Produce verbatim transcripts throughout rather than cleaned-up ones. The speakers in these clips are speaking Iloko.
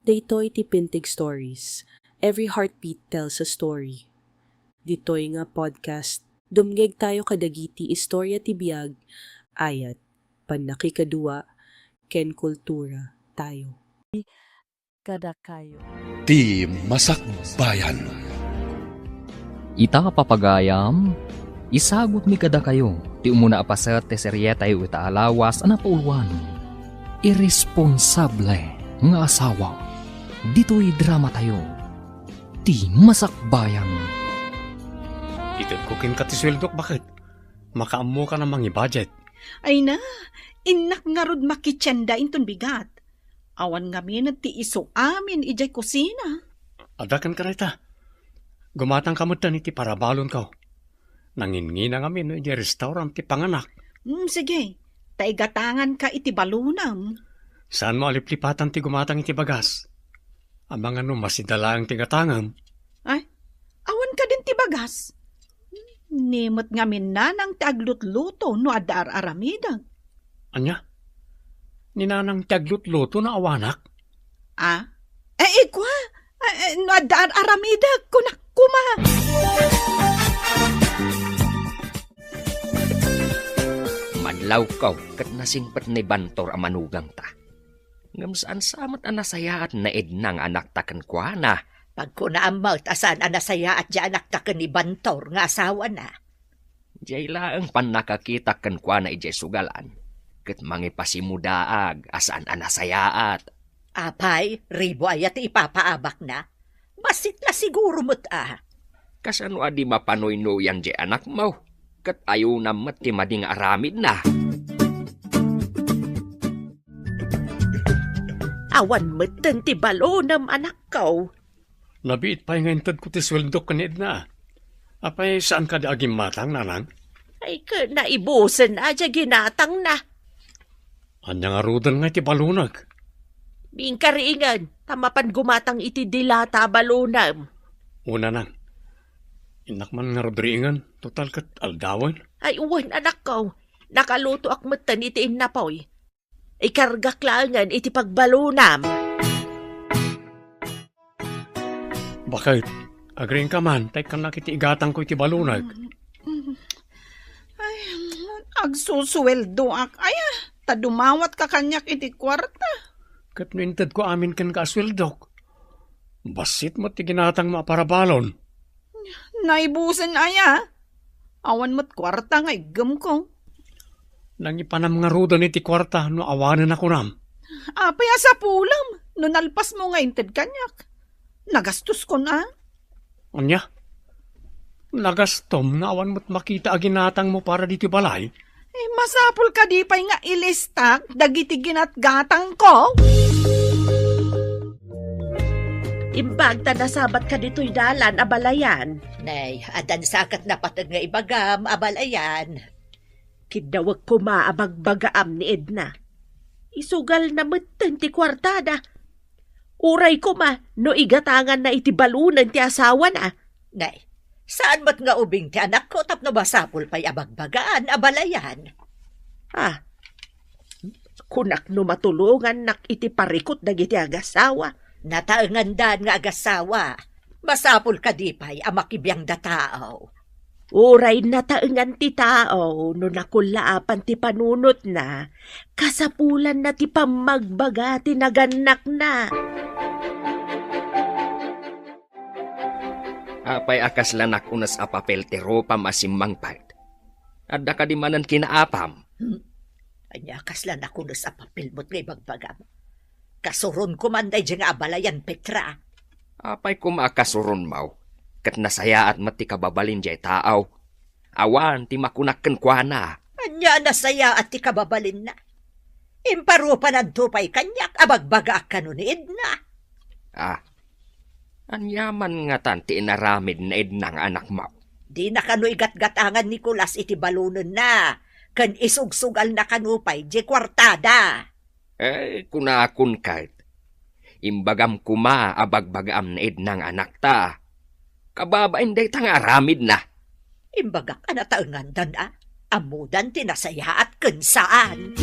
Daytoy ti Pintig Stories. Every heartbeat tells a story. Ditoy nga podcast, dumngegtayo kadagiti istorya ti biag, ayat, pannakikadua, ken kultura tayo. Kadakayo. Ti Masakbayan. Ita, papagayam, isagutmi kadakayo ti umuna a paset ti serietayo ita a lawas a napauluan, Irresponsable nga Asawa. Ditoy dramatayo, Ti Masakbayan. Itedko kenka ti sueldok, baket. Makaammokan a mangi-budget. Ay na, innak ngarud makitienda inton bigat. Awan ngamin ti isu amin idiay kusina. Adda kenka dayta. Gumatangka metten iti parabalonko. Nanginngina ngamin no idiay restaurant ti panganak. Hmm, sige. Ta igatanganka iti balonam. Saanmo a liplipatan ti gumatang iti bagas? Amangan no masida laeng ti gatangem. Ay, awan kadin ti bagas. Ni met ngamin nanang ti aglutluto no adda ar-aramidek. Ania? Ni nanang ti aglutluto no awanak? Ah? Eh, ikua? Eh, eh, no adda ar-aramidek, kunak koma. Madlawko ket nasingpet ni Bantor a manugangta. Ngem saan sa met a nasayaat ni Edna nga anakta kenkuana. Pagkunaam met a saan a nasayaat ti anakta ken ni Bantor nga asawana. Diay laeng pannakakitak kenkuana idiay sugalan, ket mangipasimudaag a saan a nasayaat. Apay, ribo aya ti ipapaabakna? Bassit la siguro met a. Kasano a di mapanuynoyan diay anakmo? Ket ayonam met ti madi nga aramidna. Awan metten ti balonam, anakko. Nabiit pay nga intedko ti sueldok ken ni Edna. Apay, saan kadi a gimmatang, nanang? Ay, ket naibusen a diay ginatangna. Ania ngaruden nga iti balonek? Biingka riingen, ta mapan gumatang iti dilata a balonam. O, nanang. Innak man ngarud riingen, total ket aldawen. Ay, wen, anakko. Nakalutoak metten iti innapoy. Ikargak laengen iti pagbalonam. Baket, agriingka man, ta ikkannak iti igatangko iti balonek. Ay, agsusueldoak aya, ta dumawatka kaniak iti kuarta. Ket no intedko amin kenka a sueldok, bassit met ti ginatangmo a parabalon. Naibusen aya? Awan met kuarta nga iggemko. Nangipanam ngaruden iti kuarta no awanen a kunam. Apay a sapulam no nalpasmo nga inted kaniak? Nagastoskon a? Ania? Nagastom nga awan met makita a ginatangmo para ditoy balay? Eh, masapul kadi pay nga ilistak dagiti ginatgatangko? Imbag ta nasabatka ditoy dalan, abalayan. Nay, addan sa ket napateg nga ibagam, abalayan. Kiddawek koma a bagbagaam ni Edna. Isugalna metten ti kuartada. Uray koma no igatanganna iti balonen ti asawana. Nay, saan met nga ubing ti anakko tapno masapul pay a bagbagaan, abalayan. Ah, kunak no matulongannak iti parikut dagiti agasawa. Nataengandan nga agasawa. Masapul kadi pay a makibiangda tao? Uray nataengan ti tao no nakullaapan ti panunotna, kasapulanna ti pammagbaga ti nagannakna. Apay a kaslanak unes a papel ti rupam a simmangpet? Adda kadi manen kinaapam? Hmm. Ania, kaslanak unes a papel met nga ibagbagam? Kasuronko man daydiay nga abalayan, Petra. Apay koma a kasuronmo? Ket nasayaat met ti kababalin diay tao. Awan ti makunak kenkuana. Ania a nasayaat ti kababalinna? Imparupananto pay kaniak a bagbagaak kano ni Edna. Ah, ania man ngatan ti inaramid ni Edna nga anakmo? Dina kano igatgatangan ni Nicolas iti balonenna, ken isugsugalna kano pay diay kuartada. Eh, kunakon ket, imbagam koma a bagbagaam ni Edna nga anakta. Kababain dayta nga aramidna. Imbagak a nataengandan a, ammodan ti nasayaat ken saan.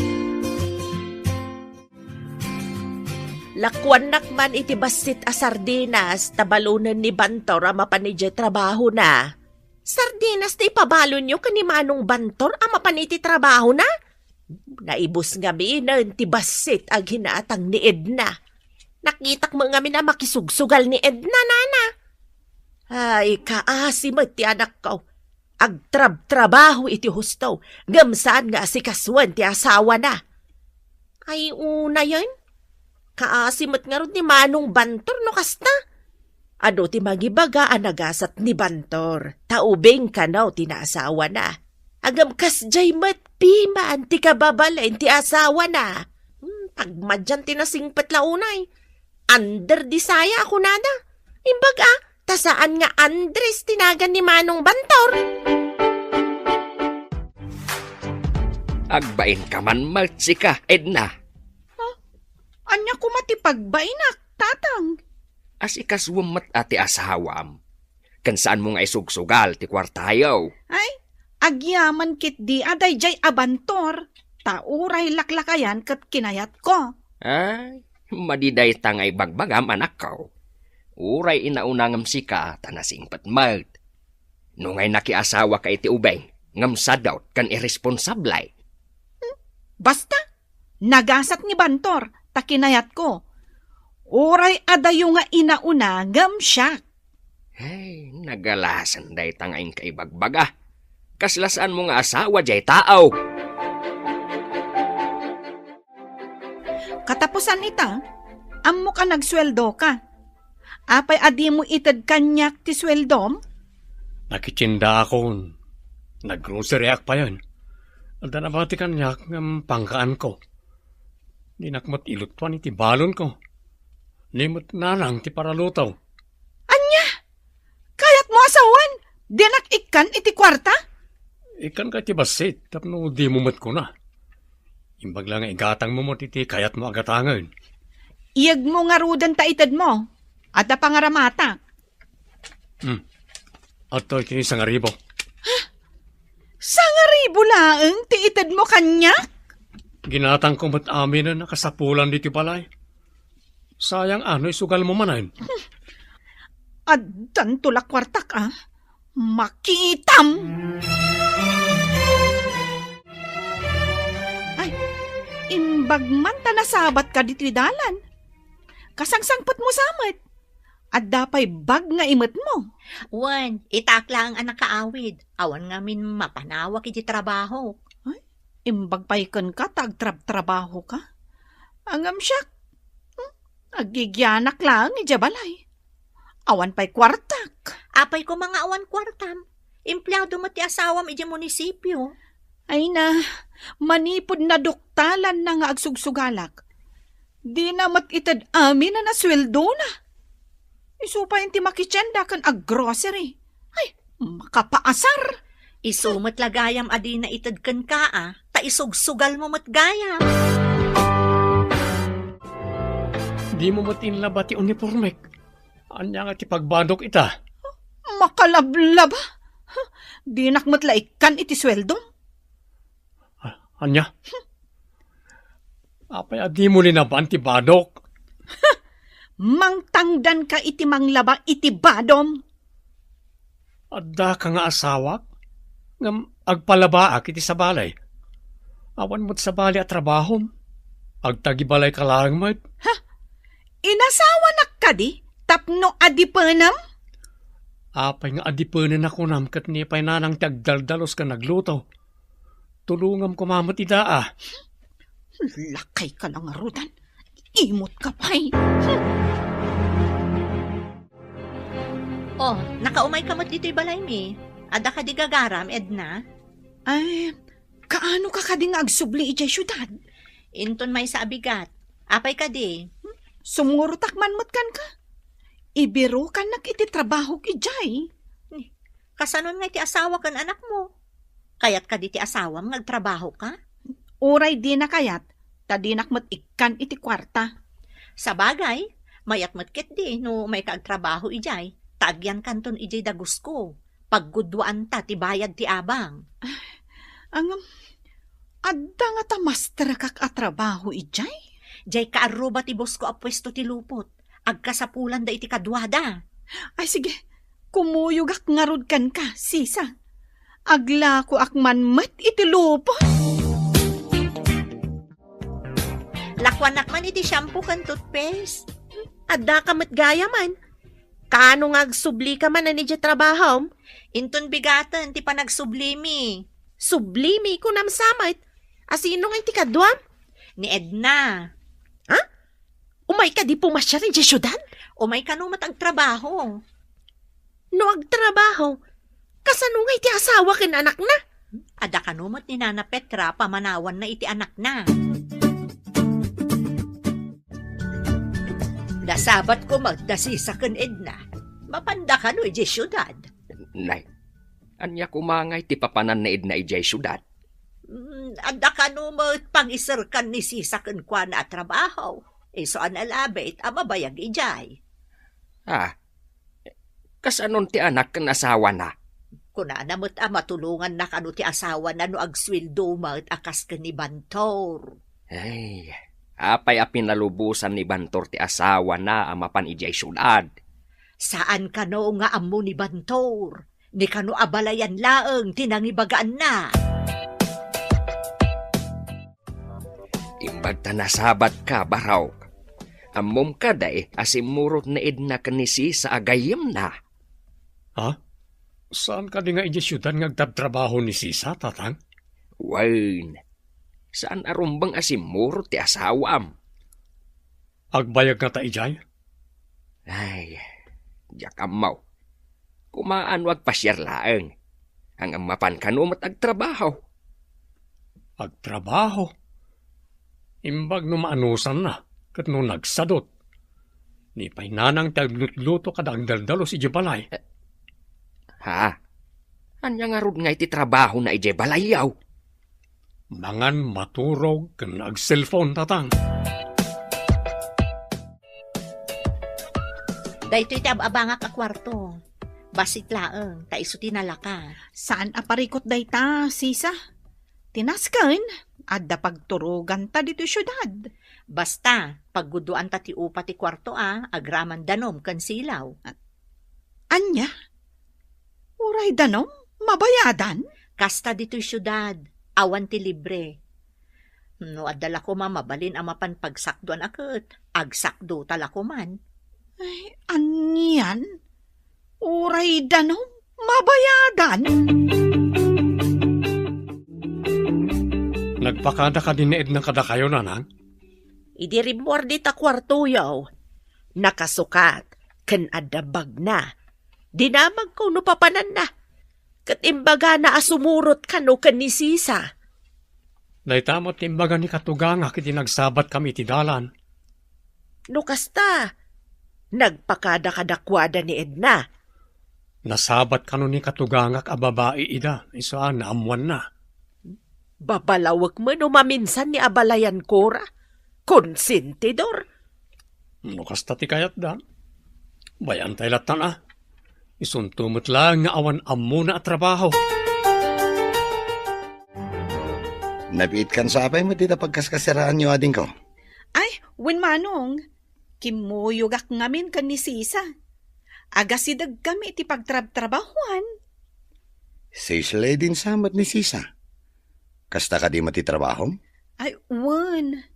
Lakuannak man iti bassit a sardinas ta balonen ni Bantor a mapan idiay trabahona. Sardinas ti ipabalonyo ken ni Manong Bantor a mapan iti trabahona? Naibus ngaminen ti bassit a ginaatang ni Edna. Nakitak met ngamin a makisugsugal ni Edna, nana. Ay, kaasi met ti anakko. Agtrabtrabaho iti husto, ngem saan nga asikasuen ti asawana. Ay, unayen? Kaasi met ngarud ni Manong Bantor no kasta. Adu ti mangibaga a nagasat ni Bantor, ta ubing kano ti naasawana. Ngem kasdiay met piman ti kababalin ti asawana. Hmm, pagmadian ti nasingpet la unay. Under di saya a kunada. Imbag a, ta saan nga Andres ti nagan ni Manong Bantor. Agbain ka man met sika, Edna. Ha? Ania koma ti pagbainak, Tatang? Asikasuem met a ti asawam. Ken saanmo nga isugsugal ti kuartayo. Ay, agyaman ketdi a daydiay a Bantor, ta uray laklakayan ket kinayatko. Ay, madi dayta nga ibagbagam, anakko. Uray inauna ngem sika ta nasingpet met. Nungay nakiasawa ka iti ubing, ngem sadot ken irresponsable. Hmm? Basta, nagasat ni Bantor, ta kinayatko. Uray adayo nga inauna, ngem siak. Ay, nagalasan dayta nga inka ibagbaga. Kasla saanmo nga asawa diay tao. Katapusan ita, ammok a nagsueldoka. Apay a dimo ited kaniak ti sueldom? Nakitiendaakon. Naggroceryak payen. Adda nabati kaniak ngem pangkaanko. Dinak met ilutuan iti balonko. Ni met nanang ti paraluto. Ania? Kayatmo a sawen? Dinak ikkan iti kuarta? Ikkanka iti bassit tapno dimo met kuna. Imbag la nga igatangmo met iti kayatmo a gatangen. Iyegmo ngaruden ta itedmo. Adda pangaramatak. Hmm. Adtoy ti sangaribu. Sangaribu laeng ti itedmo kaniak? Ginatangko met aminen a kasapulan ditoy balay. Sayang a no isugalmo manen. Addanto la kuartak, a. Makitam! Ay, imbag man ta nasabatka ditoy dalan. Kasangsangpetmo sa met. Adda pay bag nga imetmo. Wen, itak laeng a nakaawid. Awan ngamin mapanawak iti trabaho. Ay, imbag pay kenka ta agtrabtrabahoka. Ngem siak, hmm, agigianak laeng idiay balay. Awan pay kuartak. Apay koma nga awan kuartam? Empleado met ti asawam idiay munisipio. Ay na, manipud naduktalanna nga agsugsugalak. Dina met ited aminen a sueldona. Isu pay ti makitienda ken aggrocery. Ay, makapaasar! Isu met la gayam a dina ited kenka, a, ta isugsugalmo met gayam. Dimo met inlaba ti unipormek. Ania nga ti pagbadok ita? Makalablaba? Dinak met la ikkan iti sueldom. A-, ania? Apay a dimo linaban ti badok? Mangtangdanka iti manglaba iti badom. Addaka nga asawak, ngem agpalabaak iti sabali. Awan met sabali a trabahom. Agtagibalayka laeng met. Ha? Inasawanak kadi tapno adipenem? Apay nga adipenenak kunam ket ni pay nanang ti agdaldalus ken agluto? Tulongam koma met ida, a. Lakayka la ngaruden. Imot ka pay. Hmm. Oh, nakaumayka met ditoy balaymi. Adda kadi gagaram, Edna? Ay, kaano ka kadi nga agsubli idiay siudad? Inton maysa a bigat. Apay kadi? Hmm? Sumurotak man met kenka. Ibirukannak iti trabahok idiay. Ni, kasanon nga iti asawa ken anakmo? Kayat kadi ti asawam nga agtrabahoka? Uray dina kayat, ta dinak met ikkan iti kuarta. Sabagay, mayat met ketdi no umayka agtrabaho idiay, ta agyankanton idiay dagusko. Pagguduanta ti bayad ti abang. Ngem, adda ngata masterkak a trabaho idiay? Diay kaarruba ti boss ko a puesto ti lupot. Agkasapulanda iti kaduada. Ay, sige. Kumuyogak ngarud kenka, sisa. Aglakoak man met iti lupot. Lakuanak man iti shampoo ken toothpaste. Addaka met gayamen. Kaano nga agsublika man idiay trabahom? Inton bigaten ti panagsublimi. Sublimi, kunam sa met. Asino ngay ti kaduam? Ni Edna. Ha? Umay kadi pumasiar idiay siudad? Umay kano met agtrabaho. No agtrabaho, kasano ngay ti asawa ken anakna? Adda kano met ni Nana Petra pamanawanna iti anakna. Nasabat ko met da sisa ken Edna. Mapanda kano idiay siudad? Nay, ania koma ngay ti papanan ni Edna idiay siudad? Mm, adda kano met pangiserkan ni sisa kenkuana a trabaho. Isu a nalabit a mabayag idiay. Ah, kasanon ti anak ken asawana? Kunana met a matulonganna kano ti asawana no agsueldo met a kas ken ni Bantor. Ay, apay a pinalubosan ni Bantor ti asawana a mapan idiay siudad? Saan kano nga ammo ni Bantor? Ni kano a balayan laeng ti nangibagaanna? Imbag ta nasabatka, Barok. Ammom kadi a simmurot ni Edna ken ni Sisa a gayyemna? Ha? Saan kadi nga idiay siudad nga agtrabtrabaho ni Sisa, Tatang? Wen, saan a rumbeng a simmurot ti asawam. Agbayag ngata idiay? Ay, diak ammo. Kumaano agpasiar laeng. Ngem mapan kano met agtrabaho. Agtrabaho? Imbag no maanusanna, ket no nagsadut. Ni pay nanang ti aglutluto kada agdaldalus idiay balay. Eh, ha? Ania ngarud nga iti trabahona idiay balayyo? Mangan, maturog, ken agselpon, Tatang. Daytoy ti ab-abangak a kuarto. Bassit laeng, ta isu ti nalaka. Saan a parikut dayta, Sisa? Ti nasken, adda pagturoganta ditoy siudad. Basta, paggudoanta ti upa ti kuarto a, agraman danom ken silaw. Ania? Uray danom, mabayadan? Kasta ditoy siudad, awan ti libre. No adda la koma mabalin a mapan pagsakdoan a ket, agsakdota la koman. Ay, anian? Uray danom, mabayadan? Nagpakada kadi ni Edna kadakayo, Nanang? Idi rimmuar dita kuartoyo, nakasukat ken adda bagna. Dinamagko no papananna, ket imbagana a sumurot kano ken ni Sisa. Dayta met ti imbaga ni katugangak iti nagsabatkami iti dalan. No kasta, nagpakada kadakuada ni Edna. Nasabat kano ni katugangak a babai ida, isu a naammoanna. Babalawek met no maminsan ni abalayan kora. Konsentidor. No kasta ti kayatda, bay-antay lattan a. Isunto met laeng nga awan ammona a trabaho. Nabiitkan sa apay met dita pagkaskasiraanyo, adingko? Ay, wen, Manong. Kimmuyogak ngamin ken ni Sisa. Agasidegkami iti pagtrabtrabahuan. Sisle din sa met ni Sisa. Kasta kadi met ti trabahom? Ay, wen.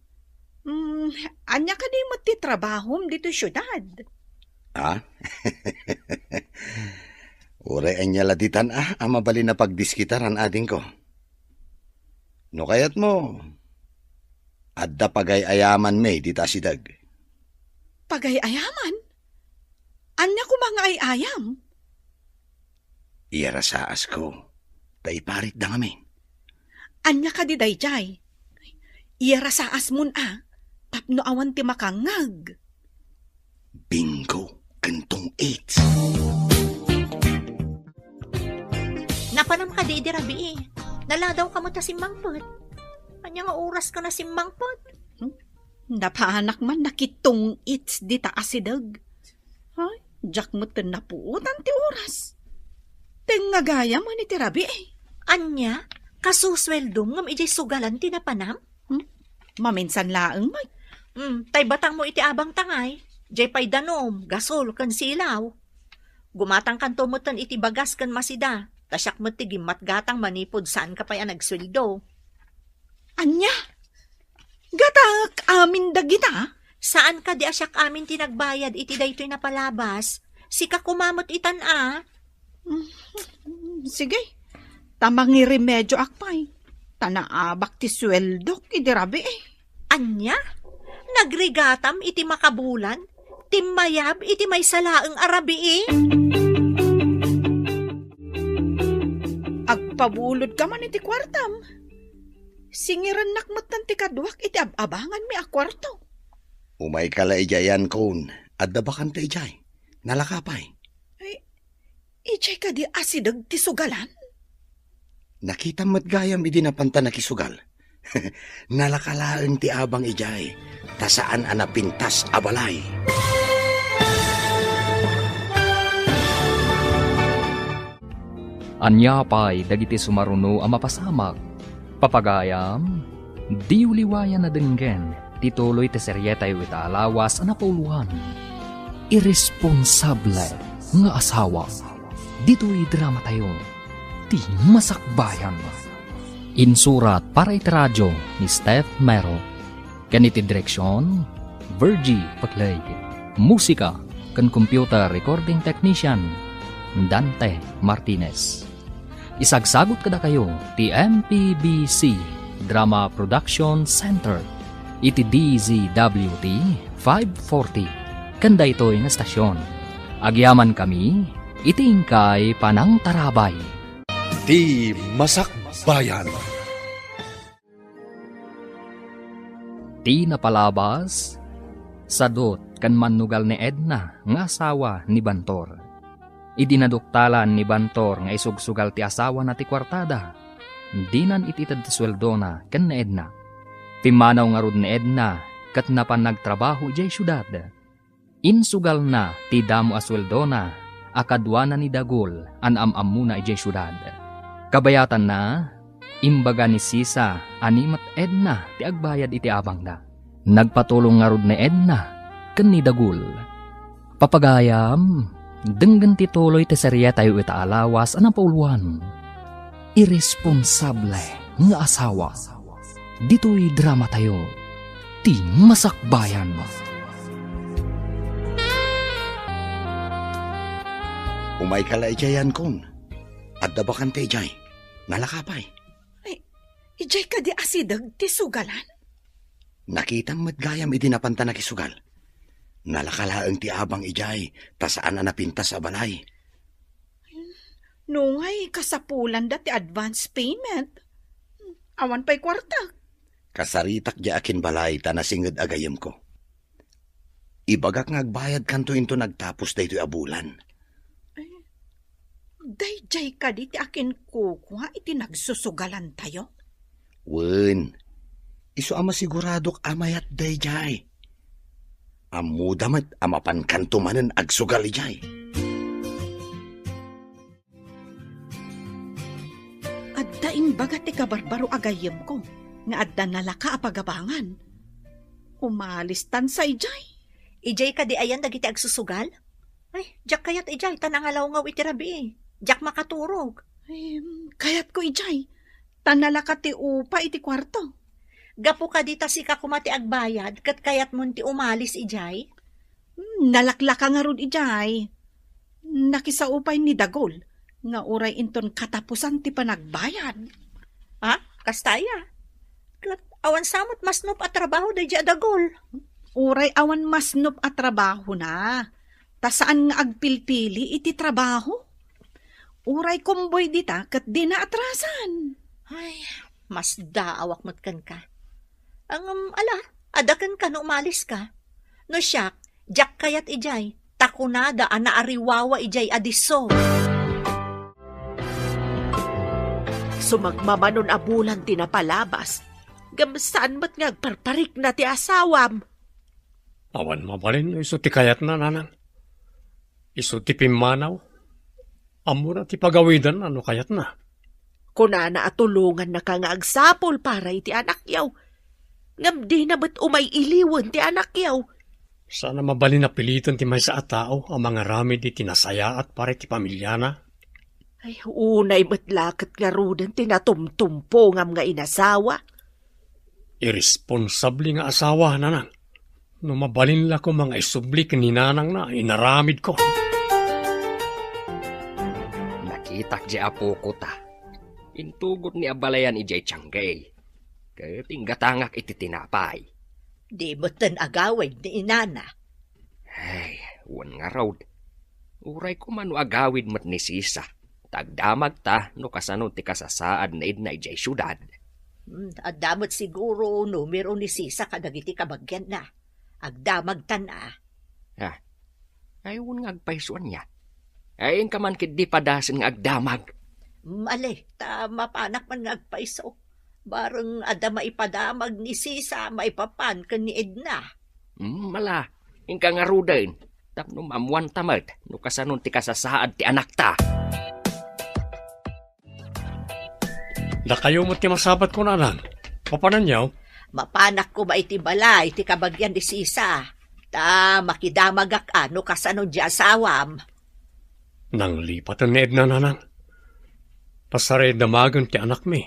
Mm, ania kadi met ti trabahom ditoy siudad? Ah? Uray ania la ditan a, a mabalin a pagdiskitaran, adingko. No kayatmo, adda pagay-ayamanmi dita asideg. Pagay-ayaman? Ania koma nga ay-ayam? Iyarasaasko, ta iparitda ngamin. Ania kadi daydiay? Iyarasaasmon a, tapno awan ti makangngeg. Bingo ken tong-its. Napanam kadi idi rabii? Naladaw ka met a simmangpet. Ania nga oras ka na simmangpet? Hmm? Napaanak man nakitong-its dita asideg. Ay, diak met napuotan ti oras. Tengngagayam iti rabii. Ania? Kasusweldom ngem idiay sugalan ti napanam? Hmm? Maminsan laeng met. Hmm, tay batangmo iti abang tangay. Jay pay danum, gasol, ken silaw. Gumatangkanto metten iti bagas ken masida, ta siak met ti gimmatgatang manipud saanka pay a nagsueldo. Ania? Gatak amin dagita? Saan kadi a siak amin ti nagbayad iti daytoy napalabas? Sika koma met itan a. Mm, sige. Ta mangiremedioak pay. Ta naabak ti sueldok idi rabii. Ania? Nagrigatam iti makabulan? Timmayab iti maysa laeng a rabii? Agpabulodka man iti kuartam. Singirennak metten ti kaduak iti ab-abanganmi a kuarto. Umayka la idiay, Yankon. Adda bakante idiay. Nalaka pay. Ay, idiay kadi asideg ti sugalan? Nakitam met gayam idi napanta nakisugal. Nalaka laeng ti abang idiay, ta saan a napintas a balay. Ania pay dagiti sumaruno a mapasamak? Papagayam, diyo liwayan a denggen ti tuloy ti serietayo ita a lawas a napauloan, Irresponsable nga Asawa. Ditoy dramatayo, Ti Masakbayan. Insurat para iti radio ni Steph Mero. Ken iti direksion, Virgie Paclay. Musika ken computer recording technician, Dante Martinez. Isagsagut kadakayo ti M P B C Drama Production Center iti D Z W T five forty ken daytoy nga estasion. Agyamankami iti inkay panangtarabay. Ti Masakbayan. Ti napalabas, sadut ken mannugal ni Edna nga asawa ni Bantor. Idi naduktalan ni Bantor nga isugsugal ti asawana ti kuartada, dinan it-ited ti sueldona ken ni Edna. Pimmanaw ngarud ni Edna ket napan nagtrabaho idiay siudad. Insugalna ti damo a sueldona a kaduana ni Dagul a naam-ammona idiay siudad. Kabayatanna, imbaga ni Sisa a ni met Edna ti agbayad iti abangda. Nagpatulong ngarud ni Edna ken ni Dagul. Papagayam, denggen ti tuloy ti serietayo ita a lawas a napauloan. Irresponsable nga asawa. Ditoy dramatayo, Ti Masakbayan. Umayka la idiay, Yankon. Adda bakante idiay. Nalaka pay. Ay, idiay kadi asideg ti sugalan? Nakitam met gayam idi napanta nakisugal. Nalaka laeng ti abang idiay, ta saan a napintas a balay. Nungay kasapulanda ti advance payment. Awan pay kuarta. Kasaritak diay akinbalay ta nasinged a gayyemko. Ibagak nga agbayadkanto inton agtapos daytoy a bulan. Ay, daydiay kadi ti akinkukua iti nagsusugalantayo? Wen, isu a masiguradok a mayat daydiay. Ammoda met a mapankanto manen agsugal idiay. Adda imbaga ti kabarbaro a gayyemko nga adda nalaka a pagabangan. Umalistan sa idiay. Idiay kadi ayan dagiti agsusugal? Ay, diak kayat idiay, ta nangalawngaw iti rabii. Diak makaturog. Ay, kayatko idiay, ta nalaka ti upa iti kuarto. Gapu kadi ta sika koma ti agbayad, ket kayatmon ti umalis idiay? Hmm, nalaklaka ngarud idiay. Nakisao pay ni Dagul nga uray inton katapusan ti panagbayad. Ha? Kasta aya? Ket awan sa met masnop a trabaho daydiay a Dagul. Uray awan masnop a trabahona, ta saan nga agpilpili iti trabaho. Uray kumboy dita ket dina atrasan. Ay, masdaawak met kenka. Ngem, ala, adda kenka no umaliska. No siak, diak kayat idiay, ta kunada a naariwawa idiay a disso. Sumagmamanon a bulan ti napalabas, ngem saan met nga agparparikna ti asawam. Awan mabalin no isu ti kayatna, nanang. Isu ti pimmanaw. Ammona ti pagawidanna no kayatna. Kunana a tulongannaka nga agsapul para iti anakyo. ngem dina met umay iliwen ti anakyo. Saan a mabalin a piliten ti maysa a tao a mangaramid iti nasayaat para iti pamiliana. Ay, unay met la ket ngaruden ti natumtumpongam nga inasawa. Iresponsable nga asawa, nanang. No mabalin la koma nga isubli ken ni nanangna, inaramidko. Nakitak di apoko ta. Intugot ni abalayan idiay tiangga, ket inggatangak iti tinapay. Di metten agawid ni inana. Ay, wen ngarud. Uray koma no agawid met ni Sisa. Ta agdamag ta no kasano ti kasasaad ni Edna idiay siudad. Hmm, adda met siguro numero ni Sisa kadagiti kabagianna. Agdamagtan a. Ah, ay, wen nga agpayso ania. Ay, inka man ketdi padasen nga agdamag. Mali, ta mapanak man nga agpayso. Bareng adda maipadamag ni Sisa maipapan ken ni Edna. Hmm, mala, inka ngaruden. Tapno maammuanta met no kasanon ti kasasaad ti anakta. Dakayo met ti masabat ko, nanang. Mapananyo? Mapanak koma iti balay ti kabagian ni Sisa. Ta makidamagak a no kasano di asawam. Nanglipaten ni Edna, nanang. Pasaray damagen ti anakmi.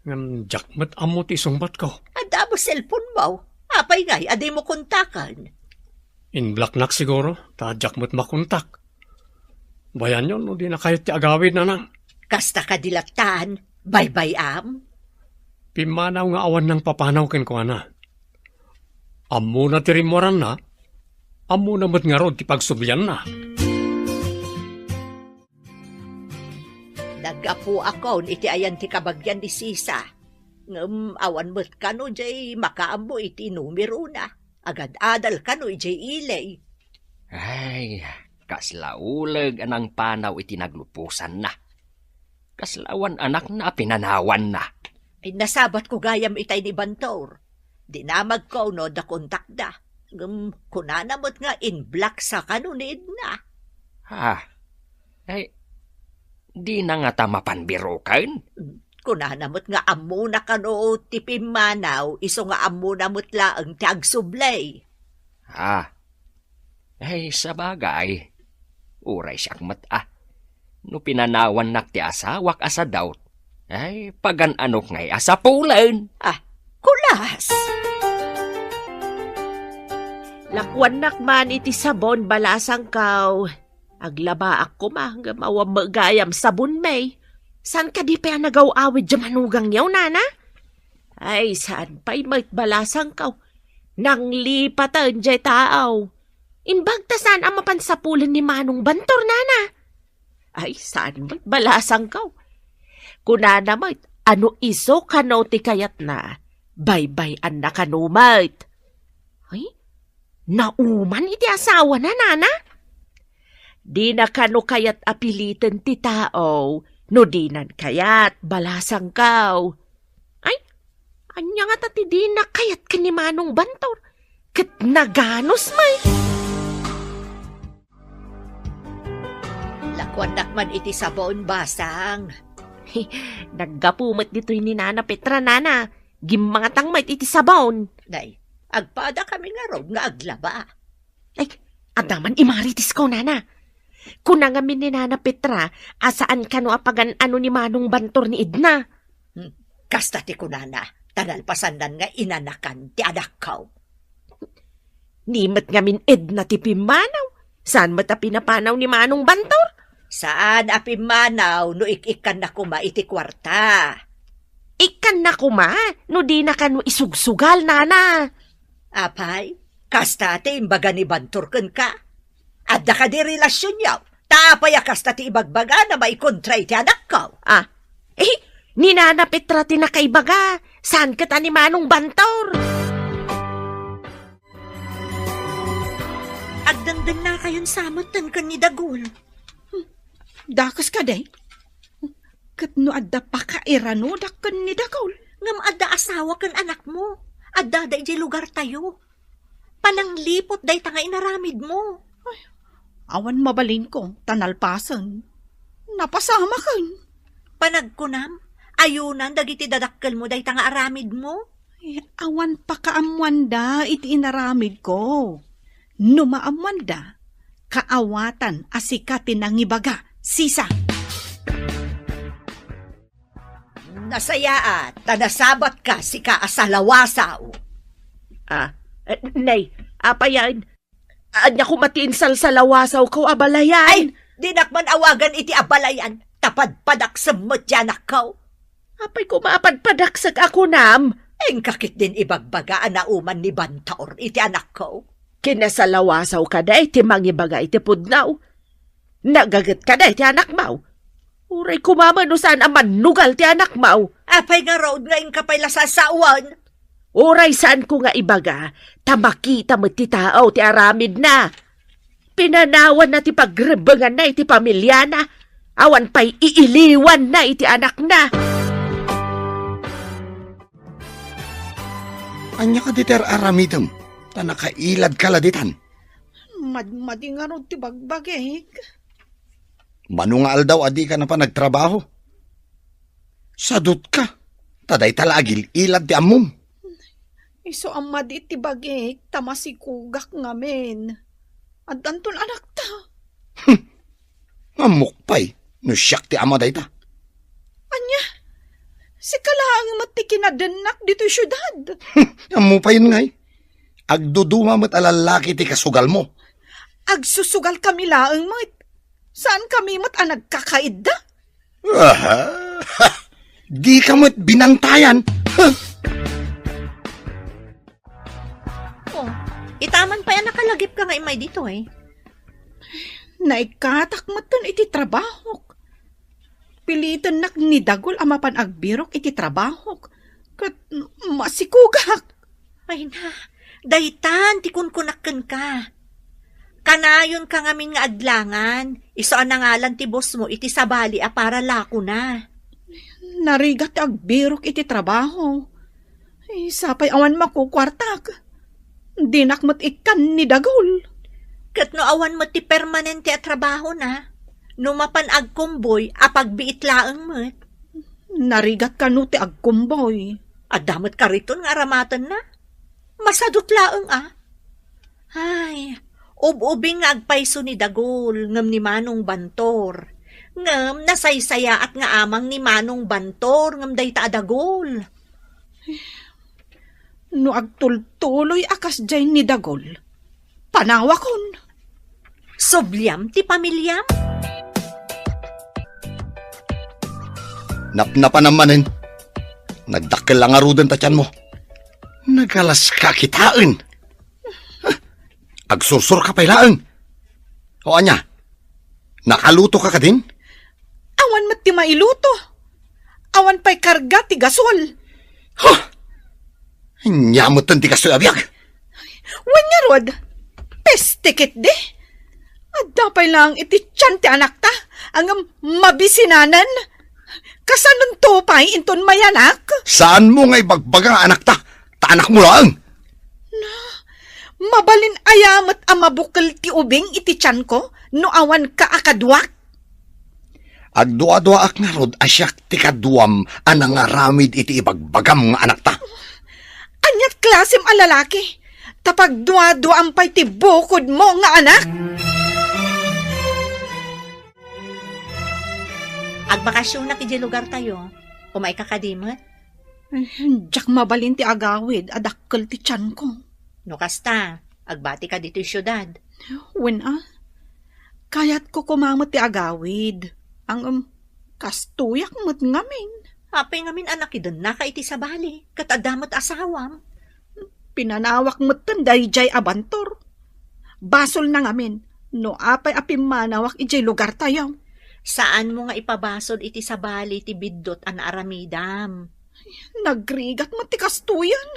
Ngem diak met ammo ti isungbatko. Adda mo cellphone mo. Apay ngay a di mo kontaken? Inblocknak siguro, ta diak met makontak. Bayanyo no dina kayat ti agawid, nanang. Kasta kadi lattan, baybay-am? Pimmanaw nga awan nangpapanaw kenkuana. Ammona ti rimmuaranna, ammona met ngarud ti pagsublianna. Naggapuakon iti ayan ti kabagian ni Sisa. Ngem awan met kano jay makaammo iti numerona. Agad-adal kano idiay ili. Ay, kasla uleg a nangpanaw iti nagluposanna. Kasla awan anakna a pinanawanna. Ay, nasabatko gayam itay ni Bantor. Dinamagko no adda kontakda. Ngem kunana met nga inblocksa kano ni Edna. Ha? Ay, dina ngata mapan biroken? Kunana met nga ammona kano ti pimmanaw, isu nga ammona met laeng ti agsubli. Ah. Ay, sabagay. Uray siak met a. No pinanawannak ti asawak a sadaut, ay, pagan-anok ngay a sapulen. Ah, kulas! Lakuannak man iti sabon, balasangkaw. Aglabaak koma, ngem awan met gayam sabon, may. Saan kadi pay a nagaw-awid diay manugangyo, nana? Ay, saan pay met, balasangkaw. Nanglipaten diay taaw. Imbag ta saan a mapan sapulen ni Manong Bantor, nana? Ay, saan met, balasangkaw. Kunana met, a no isu kano ti kayatna, baybay-anna kano met. Ay, nauman iti asawana, nana? Dina kano kayat a piliten ti tao no dinan kayat, balasangkaw. Ay, ania ngata ti dina kayat ken ni Manong Bantor? Ket naganus met. Lakuannak man iti sabon, basang. Naggapu met ditoy ni Nana Petra, nana. Gimmangatang met iti sabon. Nay, agpada kami ngarud nga aglaba. Ay, adda man imaritis ko, nana. Kuna ngamin ni Nana Petra a saan kano a pagan-ano ni Manong Bantor ni Edna. Hmm, kasta ti kunana, ta nalpasannan nga inanakan ti anakko. Ni met ngamin Edna ti pimmanaw, saan met a pinapanaw ni Manong Bantor? Saan a pimmanaw no ik-ikkanna koma iti kuarta. Ikkanna koma no dina kano isugsugal, nana. Apay, kasta ti imbaga ni Bantor kenka? Adda kadi relasionyo? Ta apay a kasta ti ibagbagana maikontra iti anakko? Ah, eh, ni Nana Petra ti nakaibaga, saan ket a ni Manong Bantor? Agdengdennakayon sa metten ken ni Dagul. Hmm, dakes kadi? Ket no adda pakairanodak ken ni Dagul? Ngem adda asawa ken anakmo. Addada idiay lugartayo. Panangliput dayta nga inaramidmo. Ay, awan mabalinko, ta nalpasen. Napasamaken. Panagkunam, ayunan dagiti dadakkelmo dayta nga aramidmo. Awan pakaammoanda iti inaramidko. No maammoanda, kaawatan a sika ti nangibaga, sisa. Nasayaat, ta nasabatka, sika a salawasaw. Ah, eh, nay, apayan, ania koma ti insalsalawasawko a balayan? Ay, dinak man awagan iti a balayan, ta padpadaksem met ti anakko. Apay koma a padpadaksek a kunam? Inka ketdin ibagbaga a nauman ni Bantor iti anakko. Kinasalawasawka dayta mangibaga iti pudno. Nagagetka dayta anakmo. Uray koma met no saan a mannugal ti anakmo. Apay ngarud nga inka pay la sasawen? Uray saanko nga ibaga, ta makita met ti tao ti aramidna. Pinanawanna ti pagrebbenganna iti pamiliana, awan pay iiliwanna iti anakna. Ania kadi ti ar-aramidem, ta nakailadka la ditan? Madmadi ngarud ti bagbagik. Mano nga aldaw a dika napan nagtrabaho? Sadutka, ta dayta la agil-ilad ti ammom. Isu a madi ti bagik, ta masikugak ngamin. Addanton anakta. Ammok pay, no siak ti ama dayta. Ania? Sika laeng met ti kinadennak ditoy siudad. Ammo pay ngay. Agduduma met a lallaki ti kasugalmo. Agsusugalkami laeng met. Saankami met a nagkakaidda? Aha! Dika met binantayan. Oh, itaman pay a nakalagipka nga immay ditoy. Naikkatak metten iti trabahok. Pilitennak ni Dagul a mapan agbirok iti trabahok. Ket masikugak. Ay na, daytan ti kunkunak kenka. Kanayonka ngamin nga aglangan, isu a nangalan ti bossmo iti sabali a para lakona. Narigat ti agbirok iti trabaho. Ay, sapay awan makukuartak. Dinak met ikkan ni Dagul. Ket no awan met ti permanente a trabahona, no mapan agkumboy a pagbiit laeng met. Narigat kano ti agkumboy. Adda met kariton nga aramatenna. Masadut laeng a. Ay, ub-ubing nga agpayso ni Dagul ngem ni Manong Bantor. Ngem nasaysayaat nga amang ni Manong Bantor ngem dayta a Dagul. No agtultuloy a kasdiay ni Dagul, panawakon. Subliam ti pamiliam? Napnapanam manen. Nagdakkel la ngaruden ta tianmo. Nagalaska kitaen. Agsursurka pay laeng. O ania? Nakalutoka kadin? Awan met ti mailuto. Awan pay karga ti gasol. Huh! Ania metten ti kastoy a biag? Wen ngarud, peste ketdi. Adda pay laeng iti tian ti anakta, ngem mabisinanen. Kasanonto pay inton mayanak? Saanmo nga ibagbaga nga anakta, ta anakmo laeng. Na, mabalin aya met a mabukel ti ubing iti tianko no awanka a kaduak? Agduaduaak ngarud a siak ti kaduam a nangaramid iti ibagbagam nga anakta. Aniat klasem a lalaki? Ta pagduaduaam pay ti bukodmo nga anak? Agbakasionak idiay lugartayo. Umayka kadi met? Eh, diak mabalin ti agawid a dakkel ti tianko. No kasta, agbatika ditoy siudad. Wen a, kayatko koma met ti agawid. Ngem, kastoyak met ngamin. Apay ngamin a nakidennaka iti sabali, ket adda met asawam? Pinanawak metten daydiay a Bantor. Basolna ngamin no apay a pimmanawak idiay lugartayo. Saanmo nga ipabasol iti sabali ti biddut a naaramidam. Nagrigat met ti kastoyen.